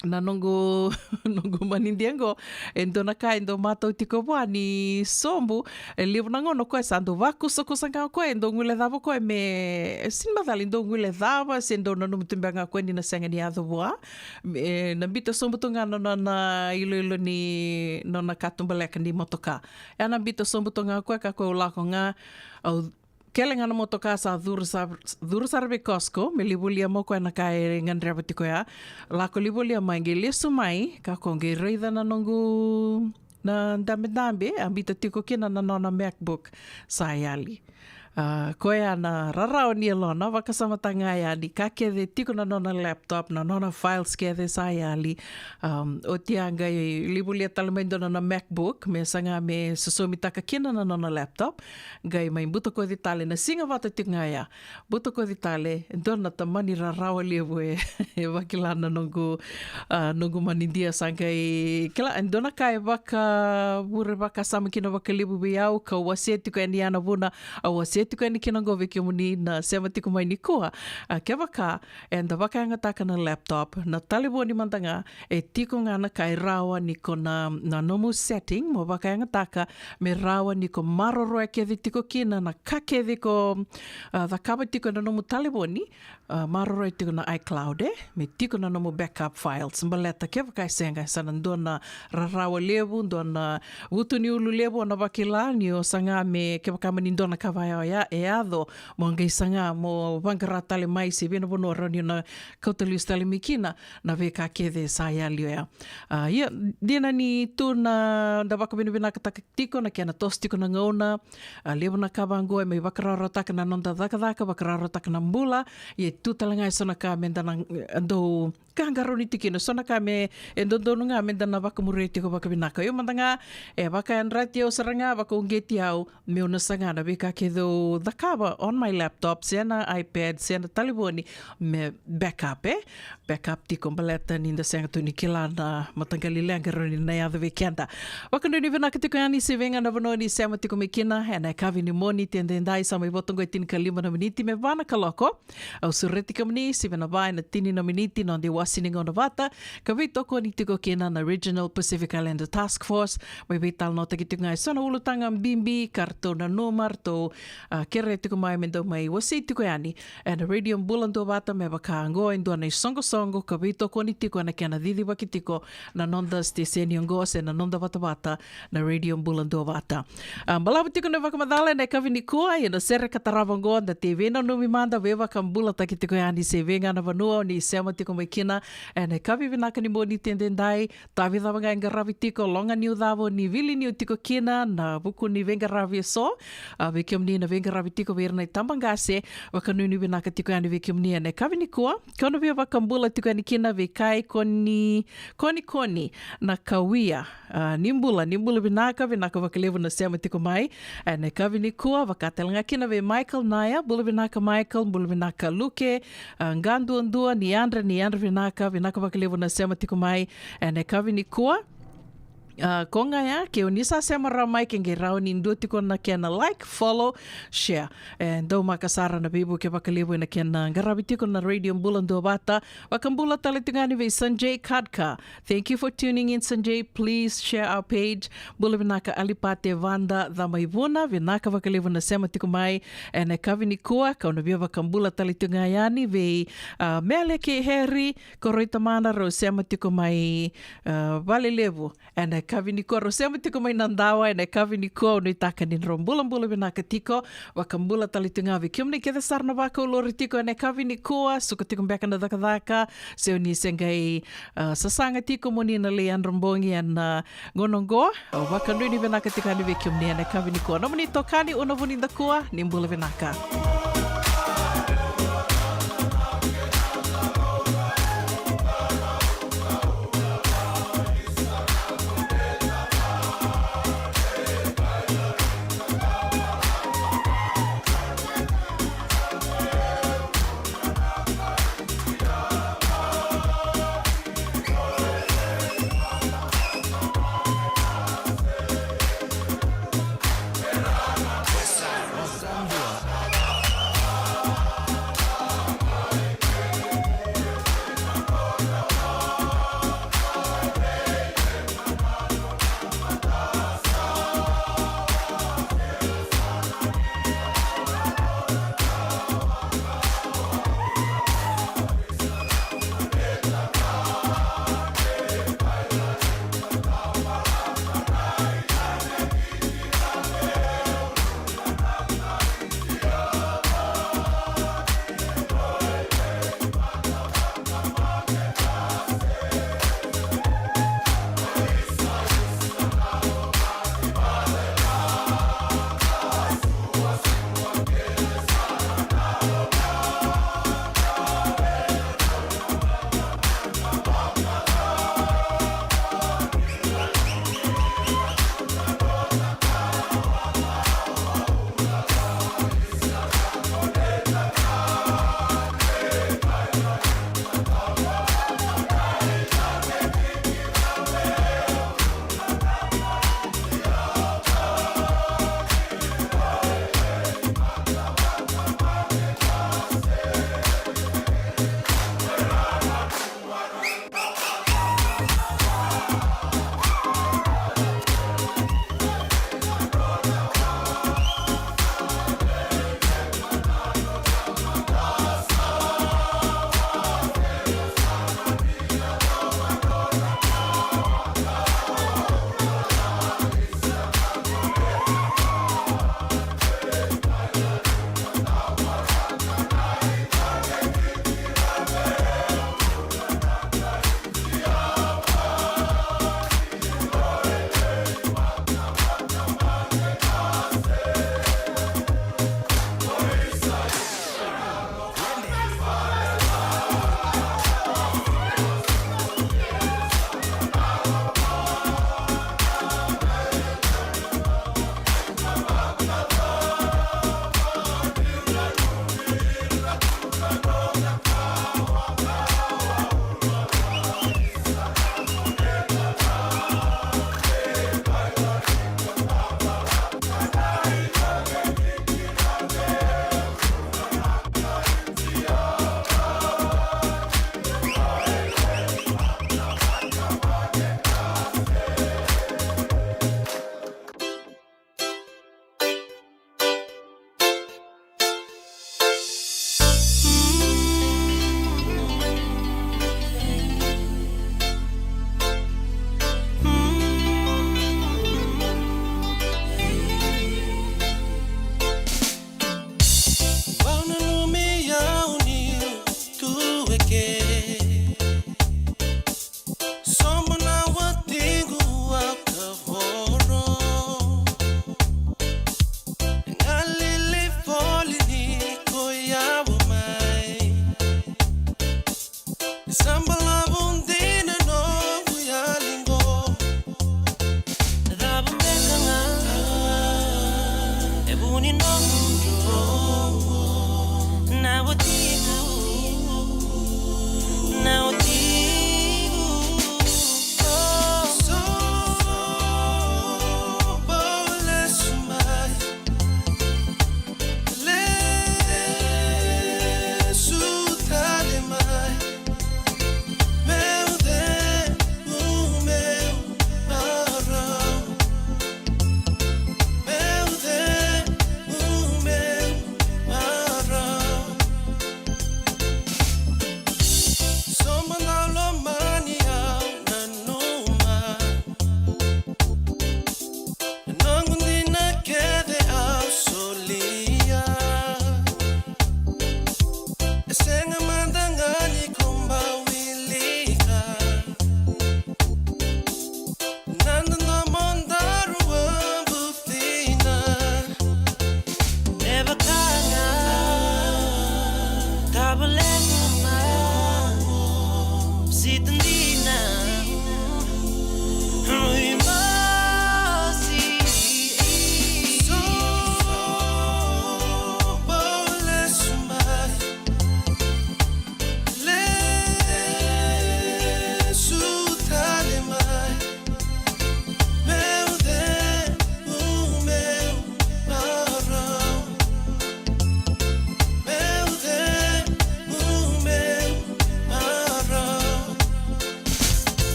Na noqu, noqu manidia qo, e dua na ka e dau matau tiko vua ni sobu, e levu na gauna o koya sa dau vakusakusa ga o koya, e dau guilecava o koya me, e sega ni macala e dau guilecava, se dau nanuma tu beka ga o koya ni na sega ni yaco vua. E na biuta sobu tu ga na nona iloilo ni nona katubaleka ni motoka. E na biuta sobu tu ga o koya, ka koya au lako ga, au kele ga na motoka sa curu sa-, curu sara vei Costco, me lai volia mai o koya na ka e gadreva tiko ya. Lako lai volia mai, qai lesu mai, ka ko qai raica na noqu na dabedabe, a biuta tiko kina na nona MacBook sa yali. A, koya na rarawa ni yalona, vakasamataka ga yani, ka kece tiko na nona laptop, na nona files kece sa yali. Um, oti ya qai lai volia tale mai dua na nona MacBook, me saga me sosomitaka kina na nona laptop. Qai mai butakoci tale na siga vata tiko ga ya. Butakoci tale, dua na tamani rarawa levu e, e vakila na noqu, a, noqu manidia sa qai kila, e dua na ka e vakavure vakasama kina vakalevu vei au, kau wasea tiko yani ya na vuna, au wasea e tiko yani kina oqo vei kemuni na sema tiko mai nikua. A, kevaka eda vakayagataka na laptop, na talevoni mada ga, e tiko ga na ka e rawa ni ko na, na nomu setting mo vakayagataka me rawa ni ko maroroya kece tiko kina na ka kece ko, a, cakava tiko ena nomu talevoni. A, maroroya tiko na iCloud, e, me tiko na nomu backup files. Baleta kevaka e sega, sa na dua na rarawa levu, dua na vutu ni ulu levu o na vakila ni o saga me, kevaka mani dua na ka vaya oya e yaco, mo qai saga mo vaqara tale mai se vei na vanua rawa ni o na kauta lesu tale mai kina na veika kece sa yali oya. A, ia, dina ni tu na, da vakavinavinakataka tiko na kena toso tiko na gauna. A, levu na ka vaqo e mai vakarawarawataka na noda cakacaka, vakarawarawataka na bula. Ia e tu tale ga e so na ka meda na, e, dau qaqarauni tiko kina, so na ka me, e dodonu ga meda na vakamuria tiko vakavinaka. Io mada ga, e vakayadrati au sara ga, vakauqeti au meu na saga na veika kece au cakava on my laptop, se na iPad, se na talevoni, me backup, e? Backup tiko baleta ni da sega tu ni kila na mataqali leqa rawa ni na yaco vei keda. Vakanuinui vinaka tiko yani se vei ga na vanua ni sema tiko mai kina ena yakavi ni Moniti edaidai, sa mai vo toka e tinikalima na miniti me va na kaloko. Au sureti kemuni se vei na va ena tini na miniti na noda iwasi ni gauna vata, ka veitokoni tiko kina na Regional Pacific Islander Task Force. Mai veitalanoataki tiko ga e so na ulutaga bibi ka ratou nanuma, ratou, a, kerea tiko mai me dau mai wasei tiko yani ena Radio Bula Duavata, me vaka oqo e dua na isoqosoqo ka veitokoni tiko ena kena cicivaki tiko na noda siteseni oqo se na noda vatavata na Radio Bula Duavata. A, balavu tiko na vakamacala ena yakavi nikua, ia na sere ka tarava oqo da tei veinanumi mada, veivakabulataki tiko yani se vei ga na vanua o ni sema tiko mai kina ena yakavi vinaka ni Moniti edaidai. Tavi cava ga e qaravi tiko, loga niu cava o ni vili niu tiko kina, na vuku ni veiqaravi e so, a, vei kemuni na veiqaravi tiko vei ira na itabaqase, vakanuinui vinaka tiko yani vei kemuni ena yakavi nikua. Kau na via vakabula tiko yani kina vei Kai Koni, Koni Koni na Kawia. A, ni bula, ni bula vinaka, vinaka vakalevu na sema tiko mai ena yakavi nikua, vaka tale ga kina vei Michael Naya, bula vinaka Michael, bula vinaka Luke, a, Qaduadua, ni yadra, ni yadra vinaka, vinaka vakalevu na sema tiko mai ena yakavi nikua. A, ko ga ya, ke o ni sa sema rawa mai, ke qai rawa ni dua tiko na kena like, follow, share. E daumaka sara na veivuke vakalevu ena kena qaravi tiko na Radio Bula Duavata. Vakabula tale tiko yani vei Sanjay Khadka. Thank you for tuning in, Sanjay. Please share our page. Bula vinaka Alipate Vada Camaivuna, vinaka vakalevu na sema tiko mai ena yakavi nikua. Kau na via vakabula tale tiko ga yani vei, a, Meleke Heri, ko rau i tamana rau sema tiko mai, a, Valelevu ena yakavi nikua, rau sema tiko mai Nadawa ena yakavi nikua. Au nuitaka ni drau bulabula vinaka tiko. Vakabula tale tiko ga vei kemuni kece sara na vakaulori tiko ena yakavi nikua, suka tiko beka na cakacaka, se o ni se qai, a, sasaga tiko mo ni na lai yadra bogi ena, a, gauna oqo. Au vakanuinui vinaka tiko yani vei kemuni ena yakavi nikua. Nomuni itokani Una Vunidakua, ni bula vinaka.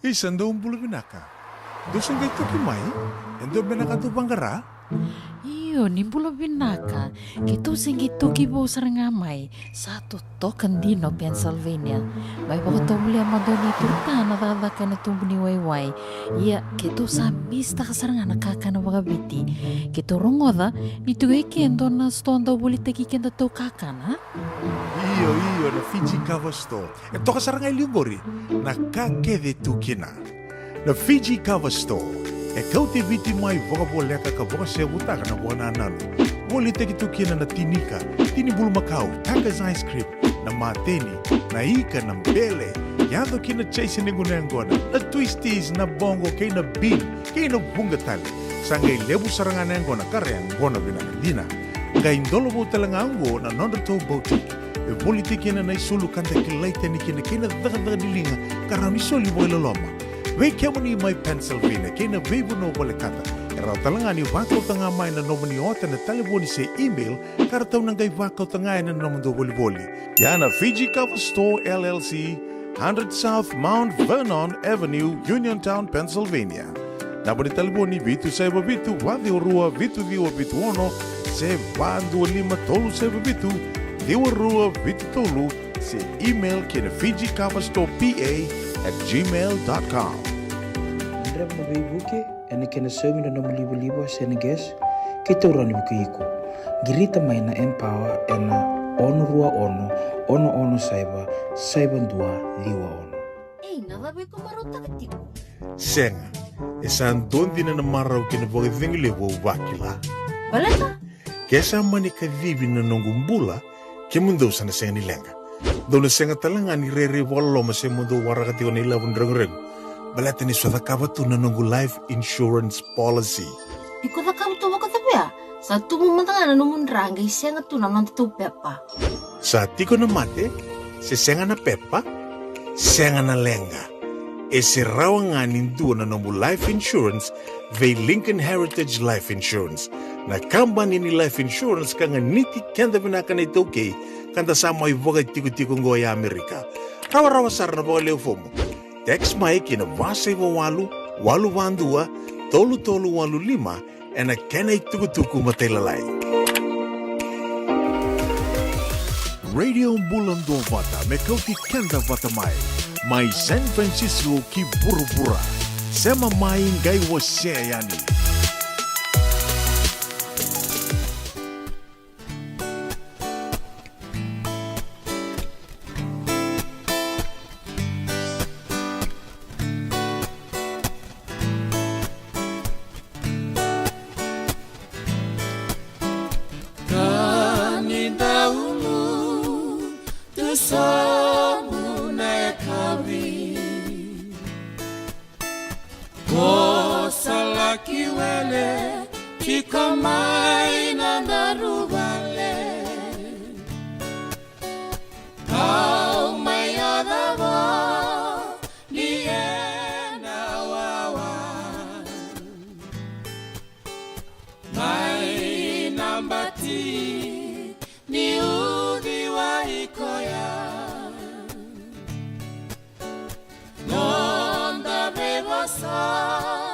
Isa, dou bula vinaka. Dou se qai toki mai? E dua beka na ka dou vaqara? Io, ni bula vinaka. Keitou se qai toki vou sara ga mai. Sa totoka dina o Pennsylvania. Mai vakatovolea mada o Nei Turutana cakacaka ena tubu ni waiwai. Ia, keitou sa misitaka sara ga na kakana vakaviti. Keitou rogoca ni tu e ke e dua na sitoa dau volitaki kedatou kakana. Io, io, na Fiji Cover Store. E toka sara ga e liu qori na ka kece e tu kina. Na Fiji Cover Store e kauti Viti mai vakavoleka ka vakasevutaka na vakanananu. Volitaki tu kina na tinika, tini bulumakau, Tiger's ice cream, na mateni, na ika, na bele, yaco kina chase ni guna yaqona, na twisties, na bongo kei na bean, kei na vuqa tale. Sa qai levu sara ga na yaqona ka ra yaqona vinaka dina. Qai dolovou tale ga oqo na nodratou boutique. E volitaki kina na isulu ka da kilai tani kina kei na cakacaka ni liga ka rawa ni soli vakailoloma. Vei kemuni mai Pennsylvania kei na veivanua volekata, e rawa tale ga ni vakauta ga mai na nomuni ota na talevoni se email ka ratou na qai vakauta ga ena nomudou volivoli. Ia na Fiji Cover Store L L C, hundred South Mount Vernon Avenue, Uniontown, Pennsylvania. Naba ni talevoni vitu saiva vitu, va ciwa rua, vitu ciwa vitu ono, se va dua lima tolu saiva vitu, ciwa rua vitu tolu, se email ki na Fiji Cover Store P A at gmail dot com. Dreva na veivuke ena kena saumi na nomu livaliva se na gas, keitou rawa ni vukei iko. Qirita mai na Empower ena ono rua ono, ono ono saiva, saiva dua ciwa ono. Ei, na cava iko marautaka tiko? Sega, e sa dua dina na marau kei na vakacegu levu au vakila. Baleta? Ke sa mani kacivi na noqu bula, kemudou sa na sega ni leqa. Dou na sega tale ga ni rairai vakaloloma se mo dou waraka tiko na ilavo ni reguregu. Baleta ni sa cakava tu na noqu life insurance policy. Iko cakava tu vakacavia? Sa tubu mada ga na nomu dra qai sega tu na nodatou pepa. Sa tiko na mate, se sega na pepa, sega na leqa. E se rawa ga ni dua na nomu life insurance vei Lincoln Heritage Life Insurance, na kabani ni life insurance ka ganiti keda vinaka na iTaukei, ka da sa mai vakatikotiko oqo e Amerika. Rawarawa sara na vakaleu fomu. Text mai ki na va saiva walu, walu va dua, tolu tolu walu lima, ena kena itukutuku matailalai. Radio Bula Duavata, me kauti keda vata mai. Mai San Francisco ki vuravura. Sema mai qai wasea yani. Ka ni dau ulu, tu sobu na yakavi. Ko sa laki wele tiko mai na daru vale. Kau mai o cavo ni ena wawa. Mai na bati ni uci wa ikoya. Noda veivosoti,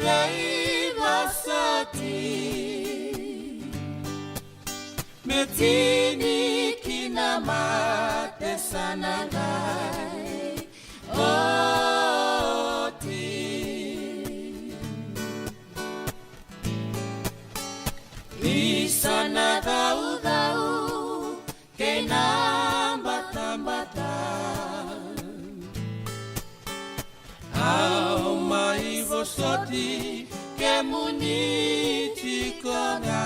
veivosoti. Me tini kina mate sa na qai oti. Isa na caucau kei na batabata. Au mai vosoti kemuni tiko ga.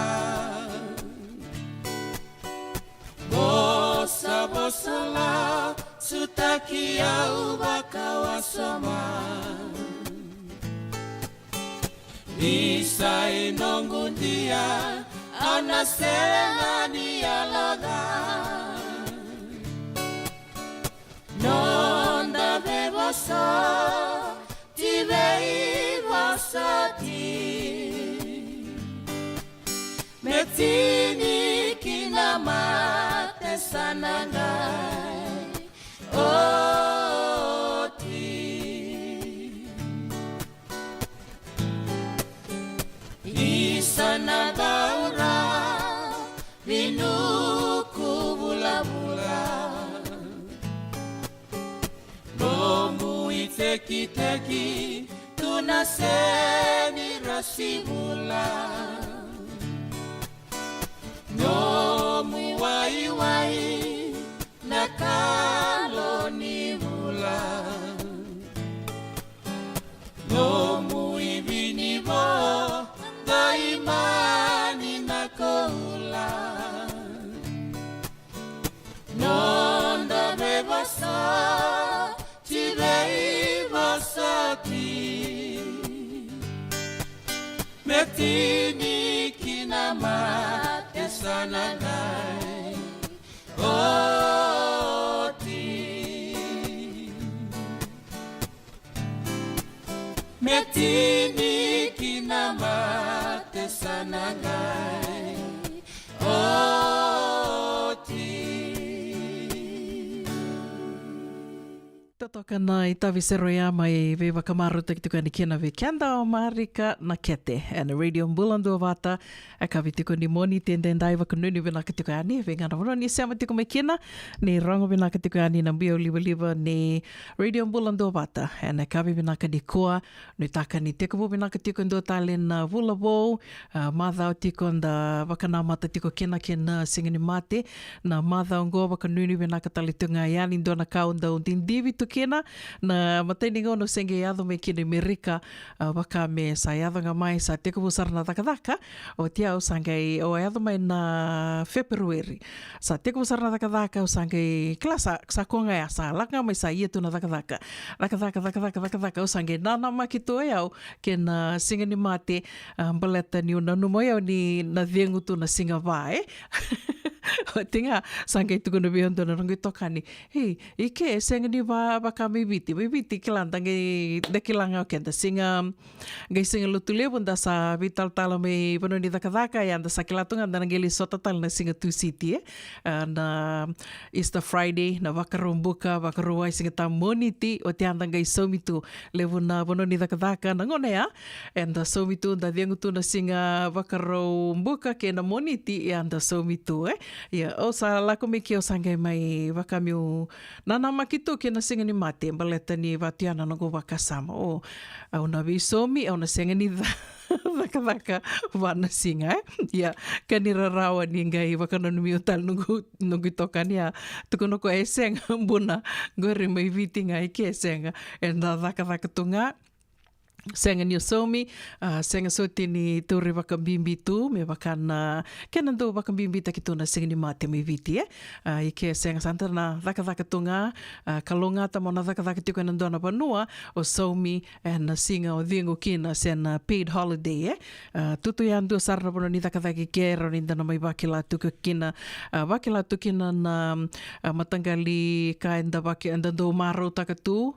Vosa, vosa la, sutaki au vakawasoma. Isa i noqu dia, au na sega ni yaloca. Noda veivosoti, veivosoti. Me tini kina mate sa na qai oti. Tekiteki tu na seni rasivula. Nomu waiwai na kalo ni vula. Nomu ivinivo daimani na koula. Noda veivosoti veivosoti. Me tini kina mate sa na qai oti. Me tini kina mate sa na qai oti. Totoka na itavi sero ya mai veivakamarautaki tiko yani kina vei keda o Marika Nakete ena Radio Bula Duavata. E kavi tiko ni Moniti edaidai, vakanuinui vinaka tiko yani vei ga na vanua ni sema tiko mai kina. Ni rogo vinaka tiko yani na biau livaliva ni Radio Bula Duavata ena kavi vinaka nikua. Nuitaka ni tekivu vinaka tiko e dua tale na vula vou. A, macawa tiko da vakanamata tiko kina kei na siga ni mate. Na macawa oqo vakanuinui vinaka tale tu ga yani, dua na ka au dau didivi tu kina. Na matai ni gauna au se qai yaco mai kina i Merika, a, vaka me sa yaco ga mai sa tekivu sara na cakacaka. Oti au sa qai, au yaco mai na February. Sa tekivu sara na cakacaka, au sa qai kila sa, sa koya ga ya, sa lako ga mai sa ia tu na cakacaka. Cakacaka, cakacaka, cakacaka, au sa qai nanamaki tu o yau kei na siga ni mate, a, baleta niu nanuma o yau ni na cegu tu na siga va, e? Oti ga, sa qai tukuna vei au dua na noqu itokani. Ei, i ke e sega ni va, vaka mai Viti. Mai Viti kila da qai, da kila ga o keda siga, qai siga Lotulevu da sa veitalatala mai vanua ni cakacaka, ia da sa kila tu ga da na qai lai sota tale na siga Tusiti, e? A, na Easter Friday, na Vakaraubuka, Vakarauwai, Siga Tabu, Moniti, oti ya da qai saumi tu. Levu na vanua ni cakacaka na gauna ya, eda saumi tu, da cegu tu na siga Vakaraubuka kei na Moniti, ia da saumi tu, e. Ia, au sa lako mai ke, au sa qai mai vaka meu nanamaki tu kei na siga ni mate, baleta ni vatu ya na noqu vakasama. O, au na veisaumi, au na sega ni ca-, cakacaka va na siga, e. Ia, ka ni rarawa ni qai vakananumi au tale noqu, noqu itokani ya. Tukuna o koya e sega, buna, qori mai Viti ga i ke e sega. Eda cakacaka tu ga. Sega ni o saumi, a, sega soti ni tauri vakabibi tu, me vaka na, kena dau vakabibitaki tu na siga ni mate mai Viti, e. A, i ke sega, sa da na cakacaka tu ga, a, kalougata mo na cakacaka tiko ena dua na vanua, o saumi ena siga o cegu kina se na paid holiday, e. A, tutu yadua sara na vanua ni cakacaka i ke, rawa ni da na mai vakila tu kina, a, vakila tu kina na, a, mataqali ka eda vaki, eda dau marautaka tu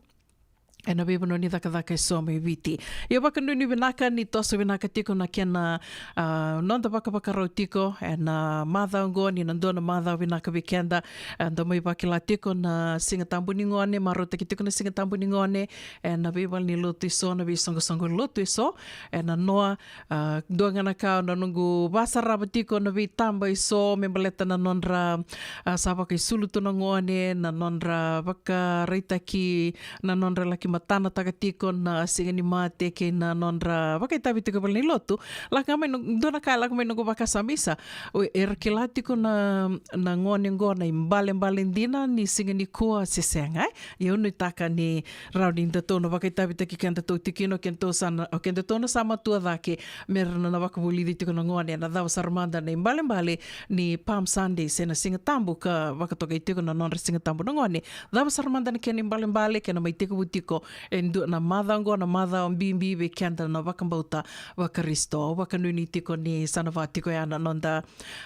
ena veivanua ni cakacaka eso mai Viti. Ia vakanuinui vinaka ni toso vinaka tiko na kena, a, noda vakavakarau tiko ena macawa oqo, ni na dua na macawa vinaka vei keda. Eda mai vakila tiko na Siga Tabu ni Gone, marautaki tiko na Siga Tabu ni Gone ena veivalenilotu eso, na veisoqosoqo lotu eso, ena noa, a, dua ga na ka na noqu vasarava tiko na veitaba eso me baleta na nodra, a, sa vakaisulu tu na gone, na nodra vakaraitaki, na nodra laki matanataka tiko na siga ni mate kei na nodra vakaitavi tiko valenilotu. Lako ga mai no, dua na ka e lako mai noqu vakasama, isa, o, era kila tiko na, na gone oqo na ibalebale dina ni siga nikua se sega, e? Ia au nuitaka ni rawa ni datou na vakaitavitaki kedatou tikina, o kedatou sa na, o kedatou na sa matua cake, me ra na, na vakavulici tiko na gone na cava sara mada na ibalebale ni Palm Sunday se na Siga Tabu ka vakatokai tiko na nodra Siga Tabu na gone. Cava sara mada na kena ibalebale, kena mai tekivu tiko e dua na macawa oqo, na macawa bibi vei keda na vakabauta vaKarisito. Au vakanuinui tiko ni sa na va tiko ya na noda,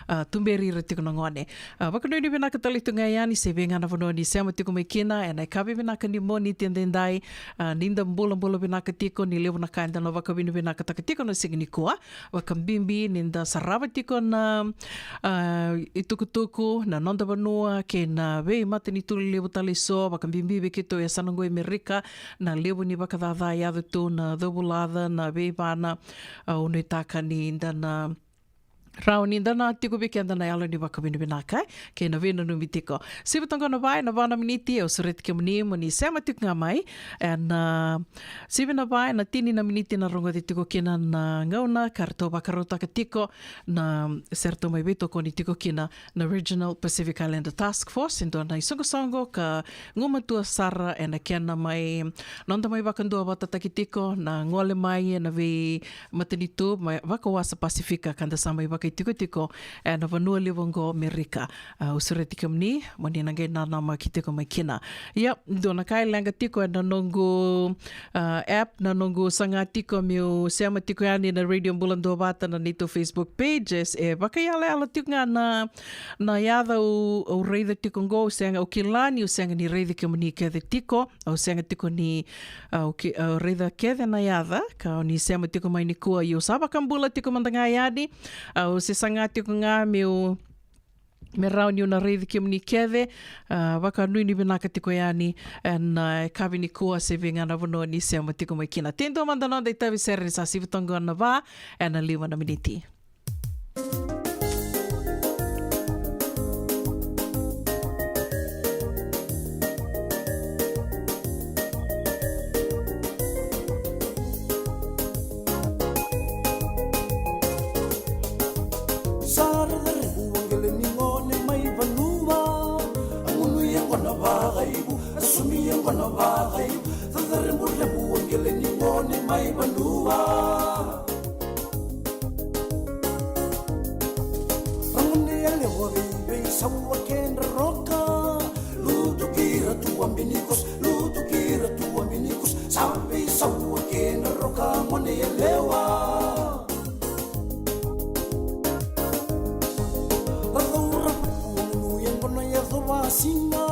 a, tuberi ira tiko na gone. A, vakanuinui vinaka tale tu ga yani se vei ga na vanua ni sema tiko mai kina ena yakavi vinaka ni Moniti edaidai. A, ni da bulabula vinaka tiko, ni levu na ka eda na vakavinavinakataka tiko na siga nikua. Vakabibi ni da sarava tiko na, a, itukutuku, na noda vanua kei na veimatanitu lelevu tale eso, vakabibi vei keitou e yasana oqo e Amerika, na levu ni vakacaca e yaco tu, na covulaca, na veivana. A, au nuitaka ni da na Rawa ni da na tiko vei keda na yalo ni vakavinavinaka, e, kei na veinanumi tiko. Sivi toka na va ena va na miniti, au sureti kemuni mo ni sema tiko ga mai. Ena, a, sivi na va ena tini na miniti na rogoci tiko kina na gauna ka ratou vakarautaka tiko na, se ratou mai veitokoni tiko kina na Regional Pacific Islander Task Force, e dua na isoqosoqo ka gumatua sara ena kena mai, noda mai vakaduavatataki tiko na gole mai ena veimatanitu mai vakawasa Pasifika ka da sa mai vakaitikotiko ena vanua levu oqo Merika. A, au sureti kemuni mo ni na qai nanamaki tiko mai kina. Ia, dua na ka e leqa tiko ena noqu, a, app, na noqu saga tiko meu sema tiko yani na Radio Bula Duavata na neitou Facebook page, e, e vakayalayala tiko ga na, na yaca au, au raica tiko oqo, au sega, au kila ni au sega ni raici kemuni kece tiko, au sega tiko ni, a, au ki-, au raica kece na yaca ka o ni sema tiko mai nikua, ia au sa vakabula tiko mada ga yani, a, au se saga tiko ga meu, me rawa niu na raici kemuni kece, a, vakanuinui vinaka tiko yani ena, a, yakavi nikua se vei ga na vanua ni sema tiko mai kina. Tei dua mada noda itavi sere ni sa sivi toka na va ena lima na miniti. Sa revurevu o qele ni gone mai vanua, a gunu yaqona vakaivu, a sumi yaqona vakaivu. Sa revurevu o qele ni gone mai vanua. Ra gone yalewa veivei, sa ua kedra roka. Lutu kira tu abinikus, lutu kira tu abinikus. Sa veisau ua kedra roka gone yalewa. Ra caura vatu a gunu yaqona yacova siga.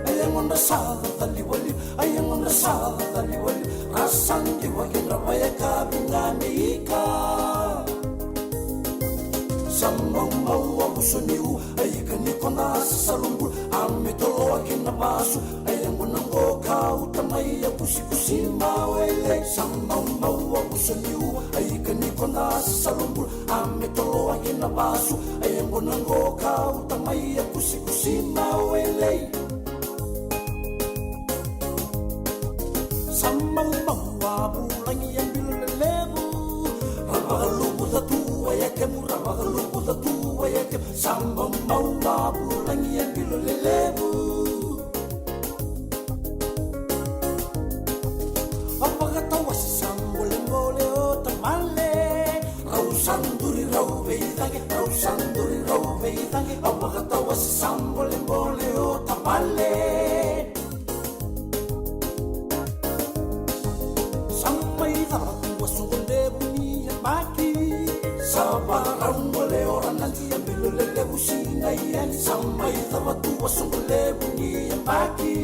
A yagodra sa cacalivaliva, a yagodra sa cacalivaliva. Ra sa diva kedra vayakavi ga me ika. Sa maumau a vuso ni u, a ika ni kona sa salubula. A me toloa kina vasu, a yaqona qo ka uta mai a kusikusi mawele. Sa maumau a vuso ni u, a ika ni kona sa salubula. A me toloa kina vasu, a yaqona qo ka uta mai a kusikusi mawele. Sa maumau a vulagi a bilo lelevu. Ra vakaluvuca tu a yakemu, ra vakaluvuca tu a yakemu. Sa maumau a vulagi a bilo lelevu. A vakatawase sa bolebole o tavale. Rau sa duri rau veicaqe, rau sa duri rau veicaqe. A vakatawase sa bolebole o tavale. Sa mai cava tu a soqo levu ni yabaki. Sa varau gole o ranadi a bilo lelevu sinai yani. Sa mai cava tu a soqo levu ni yabaki.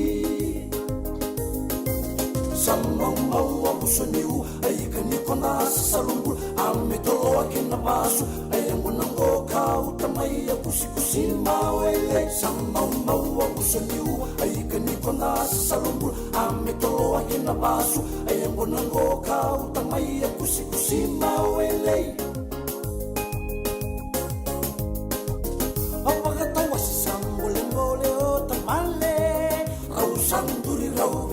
Sa maumau a vuso ni u, a ika ni kona sa salubula. A me toloa kina vasu, a yaqona qo ka uta mai a kusikusi mawele. Sa maumau a vuso ni u, a ika ni kona sa salubula. A me toloa kina vasu, a yaqona qo ka uta mai a kusikusi mawele. A vakatawase sa bolebole o tavale. Rau sa duri rau